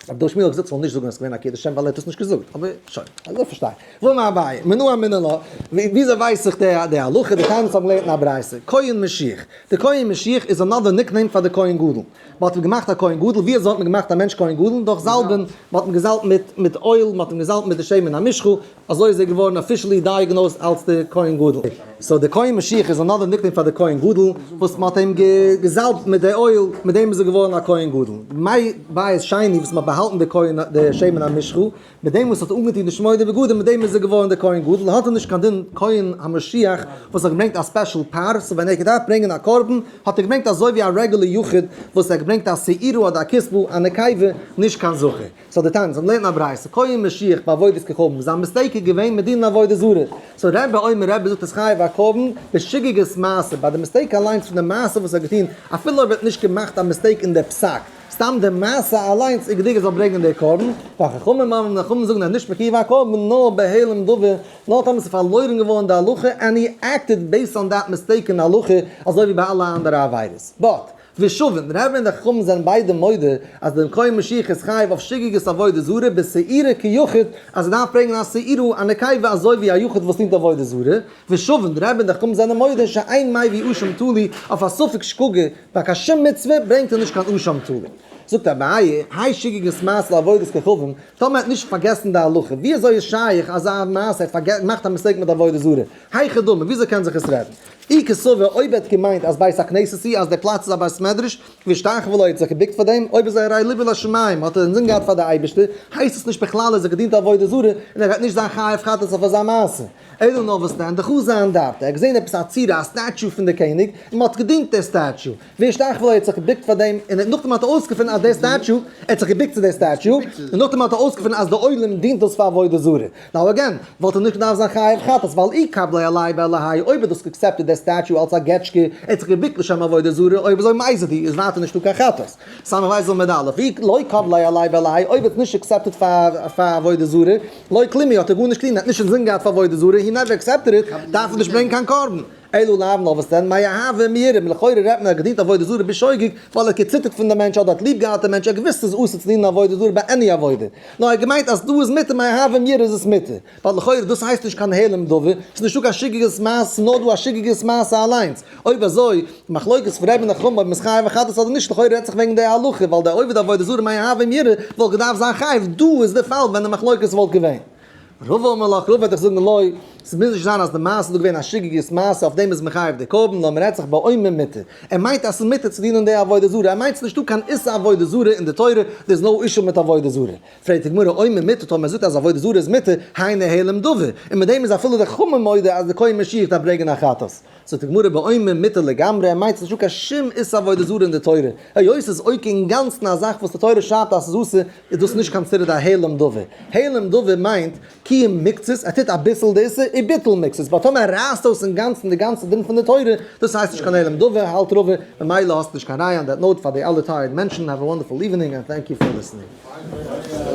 רבי דוד שמואל האט געזאגט ס'זאל נישט זאגן אז ס'געווען א קידוש השם ווייל ער האט עס נישט געזאגט, אבער שוין, אזוי פארשטיי איך. ואמר אביי, מנא אמינא לה, וויאזוי ווייס איך די הלכה, די תנא האבן געלערנט אין א ברייתא, כהן משיח, די כהן משיח איז another nickname פאר די כהן גדול, מ'האט אים געמאכט א כהן גדול, ווי אזוי האט מען געמאכט א מענטש כהן גדול? דורך זאלבען, מ'האט אים געזאלבט מיט מיט oil, מ'האט אים געזאלבט מיט די שמן המשחה, אזוי איז ער געווארן officially diagnosed אלס די כהן גדול. so די כהן משיח איז another nickname פאר די כהן גדול, וואס מ'האט אים געזאלבט מיט די oil, מיט דעם איז ער געווארן א כהן גדול. בימי בית שני וואס מ'האט באהאלטן די כהן די שמן המשחה, מיט דעם וואס האט אנגעטון די שמונה בגדים, מיט דעם איז ער געווארן די כהן גדול, האט ער נישט קיין דין כהן המשיח וואס האט געברענגט א special פר, so ווען ער האט געדארפט ברענגען א קרבן, האט ער געברענגט אזוי ווי א רעגולער יחיד וואס ער האט געברענגט א שעירה אדער א כשבה, א נקבה, נישט קיין זכר. so די טענה, זיי לערנען א ברייתא, כהן משיח בעבודת כוכבים, זיין mistake איז געווען מיט דינען עבודה זרה, so רבי אומר רבי זאגט אז חייב א קרבן בשגגת מעשה, ביי די mistake אליינס פון די מעשה וואס ער האט געטון, אפילו אויב ער האט נישט געמאכט א mistake אין די פסק, סתם די מעשה אליינס איז גענוג ער זאל ברענגען די קרבן, וחכמים אומרים די חכמים זאגן אז נישט מחויב א קרבן נאר בהעלם דבר, נאר טאמער ס'איז פארלוירן געווארן די הלכה and he acted based on that mistake אין הלכה, אזוי ווי ביי אלע אנדערע עבירות. but. ושווין, רבי און די חכמים זענען ביידע מודה אז דער כהן משיח איז חייב אויף שגגת עבודה זרה בשעירה כיחיד, אז ער דארף ברענגען א שעירה א נקבה אזוי ווי א יחיד וואס דינט עבודה זרה, ושווין, רבי און די חכמים זענען מודה שאין מביא אשם תלוי אויף א ספק שגגה, ביי קיין שום מצוה ברענגט ער נישט קיין אשם תלוי. זאגט אביי, האי שגגת מעשה לעבודת כוכבים, טאמער ער האט נישט פארגעסן די הלכה, ווי אזוי איז שייך אזא מעשה, ער האט געמאכט א mistake מיט עבודה זרה, היכי דמי, וויאזוי קען זיך עס רעדן? אי קסבר אויב ער האט געמיינט אז בית הכנסת איז אז דער פלאץ איז א בית מדרש, והשתחוה לו האט זיך געבוקט פאר דעם, אויב איז ער הרי ליבו לשמים האט ער אינזין געהאט פאר די אייבערשטער, הייסט עס נישט בכלל אז ער געדינט עבודה זרה און ער גייט נישט זיין חייב חטאת אויף אזא מעשה. אלא נאר וואס דען, דחזא אנדרטא, ער האט געזען עפעס א צורה א statue פון די קעניג, און מען האט געדינט די statue, והשתחוה לו האט זיך געבוקט פאר דעם, און נאכדעם האט ער אויסגעפונען אז די statue, ער האט זיך געבוקט צו די statue, און נאכדעם האט ער אויסגעפונען אז די עולם דינט דאס פאר עבודה זרה. Now again, וואלט ער נישט געדארפט זיין חייב חטאת, ווייל אי קבליה עליה באלהי, אויב האט דאס accepted די statue אלס א געטשקע, ער האט זיך געבוקט לשם עבודה זרה, אויב אזוי מזיד הוא, איז ווייטער נישטא קיין חטאת. סמך בית עמוד א', אי לא קבליה עליה באלהי, אויב האט נישט accepted פאר עבודה זרה, לא כלום הוא, האט ער גארנישט געטון, ער האט נישט אינזין געהאט פאר עבודה זרה, he never accepted it, דארף ער נישט ברענגען קיין קרבן. אלא לאו נאר וואס דען, מאהבה ומיראה, לכאורה רעדט מען ער האט געדינט עבודה זרה בשוגג, ווייל ער האט געציטערט פון די מענטש אדער האט ליב געהאט די מענטש, ער האט געוואוסט ס'איז אסור צו דינען עבודה זרה ביי any עבודה, נאר ער האט געמיינט אז דא איז מותר מאהבה ומיראה איז עס מותר, ווייל לכאורה דאס הייסט נישט קיין העלם דבר, ס'איז נישטא קיין שגגת מעשה, ס'איז נאר דא א שגגת מעשה אליינס, אויב אזוי, מחלוקת פון רבי נחום אויב מ'איז חייב חטאת אדער נישט, לכאורה רעדט זיך וועגן די הלכה, ווייל די עובד עבודה זרה מאהבה ומיראה וואלט געדארפט זיין חייב, דא איז די פאל ווען די מחלוקת וואלט געווען. רבא אמר לך, רבא וועט דיך זאגן לא, ס'מוז נישט זיין אז די מעשה איז דא געווען א שגגת מעשה אויף דעם איז מחייב די קרבן, נאר מ'רעדט זיך באומר מותר. ער מיינט אז ס'איז מותר צו דינען די עבודה זרה, ער מיינט ס'איז נישטא קיין איסור עבודה זרה אין די תורה, there is no issue מיט עבודה זרה. פרעגט די גמרא אומר מותר טאמער ער זאגט אז עבודה זרה איז מותר, היינו העלם דבר, און מיט דעם איז אפילו די חכמים מודה אז די כהן משיח דארף ברענגען א חטאת. זאגט די גמרא באומר מותר לגמרי, ער מיינט ס'איז נישטא קיין שום איסור עבודה זרה אין די תורה, היות ס'איז אויך אינגאנצן א זאך וואס די תורה שרייבט אז ס'איז אסור, איז דאס נישט considered א העלם דבר. העלם דבר מיינט קיום מקצת, ער טוט אביסל די איסור, און ביטול מקצת, but טאמער ער רייסט אויס אינגאנצן די גאנצע דין פון די תורה, דאס הייסט נישט קיין העלם דבר, האלט רבא, ממילא האסטו נישט קיין ראיה on that note פאר די אלע tired מענטשן, have a wonderful evening and thank you for listening.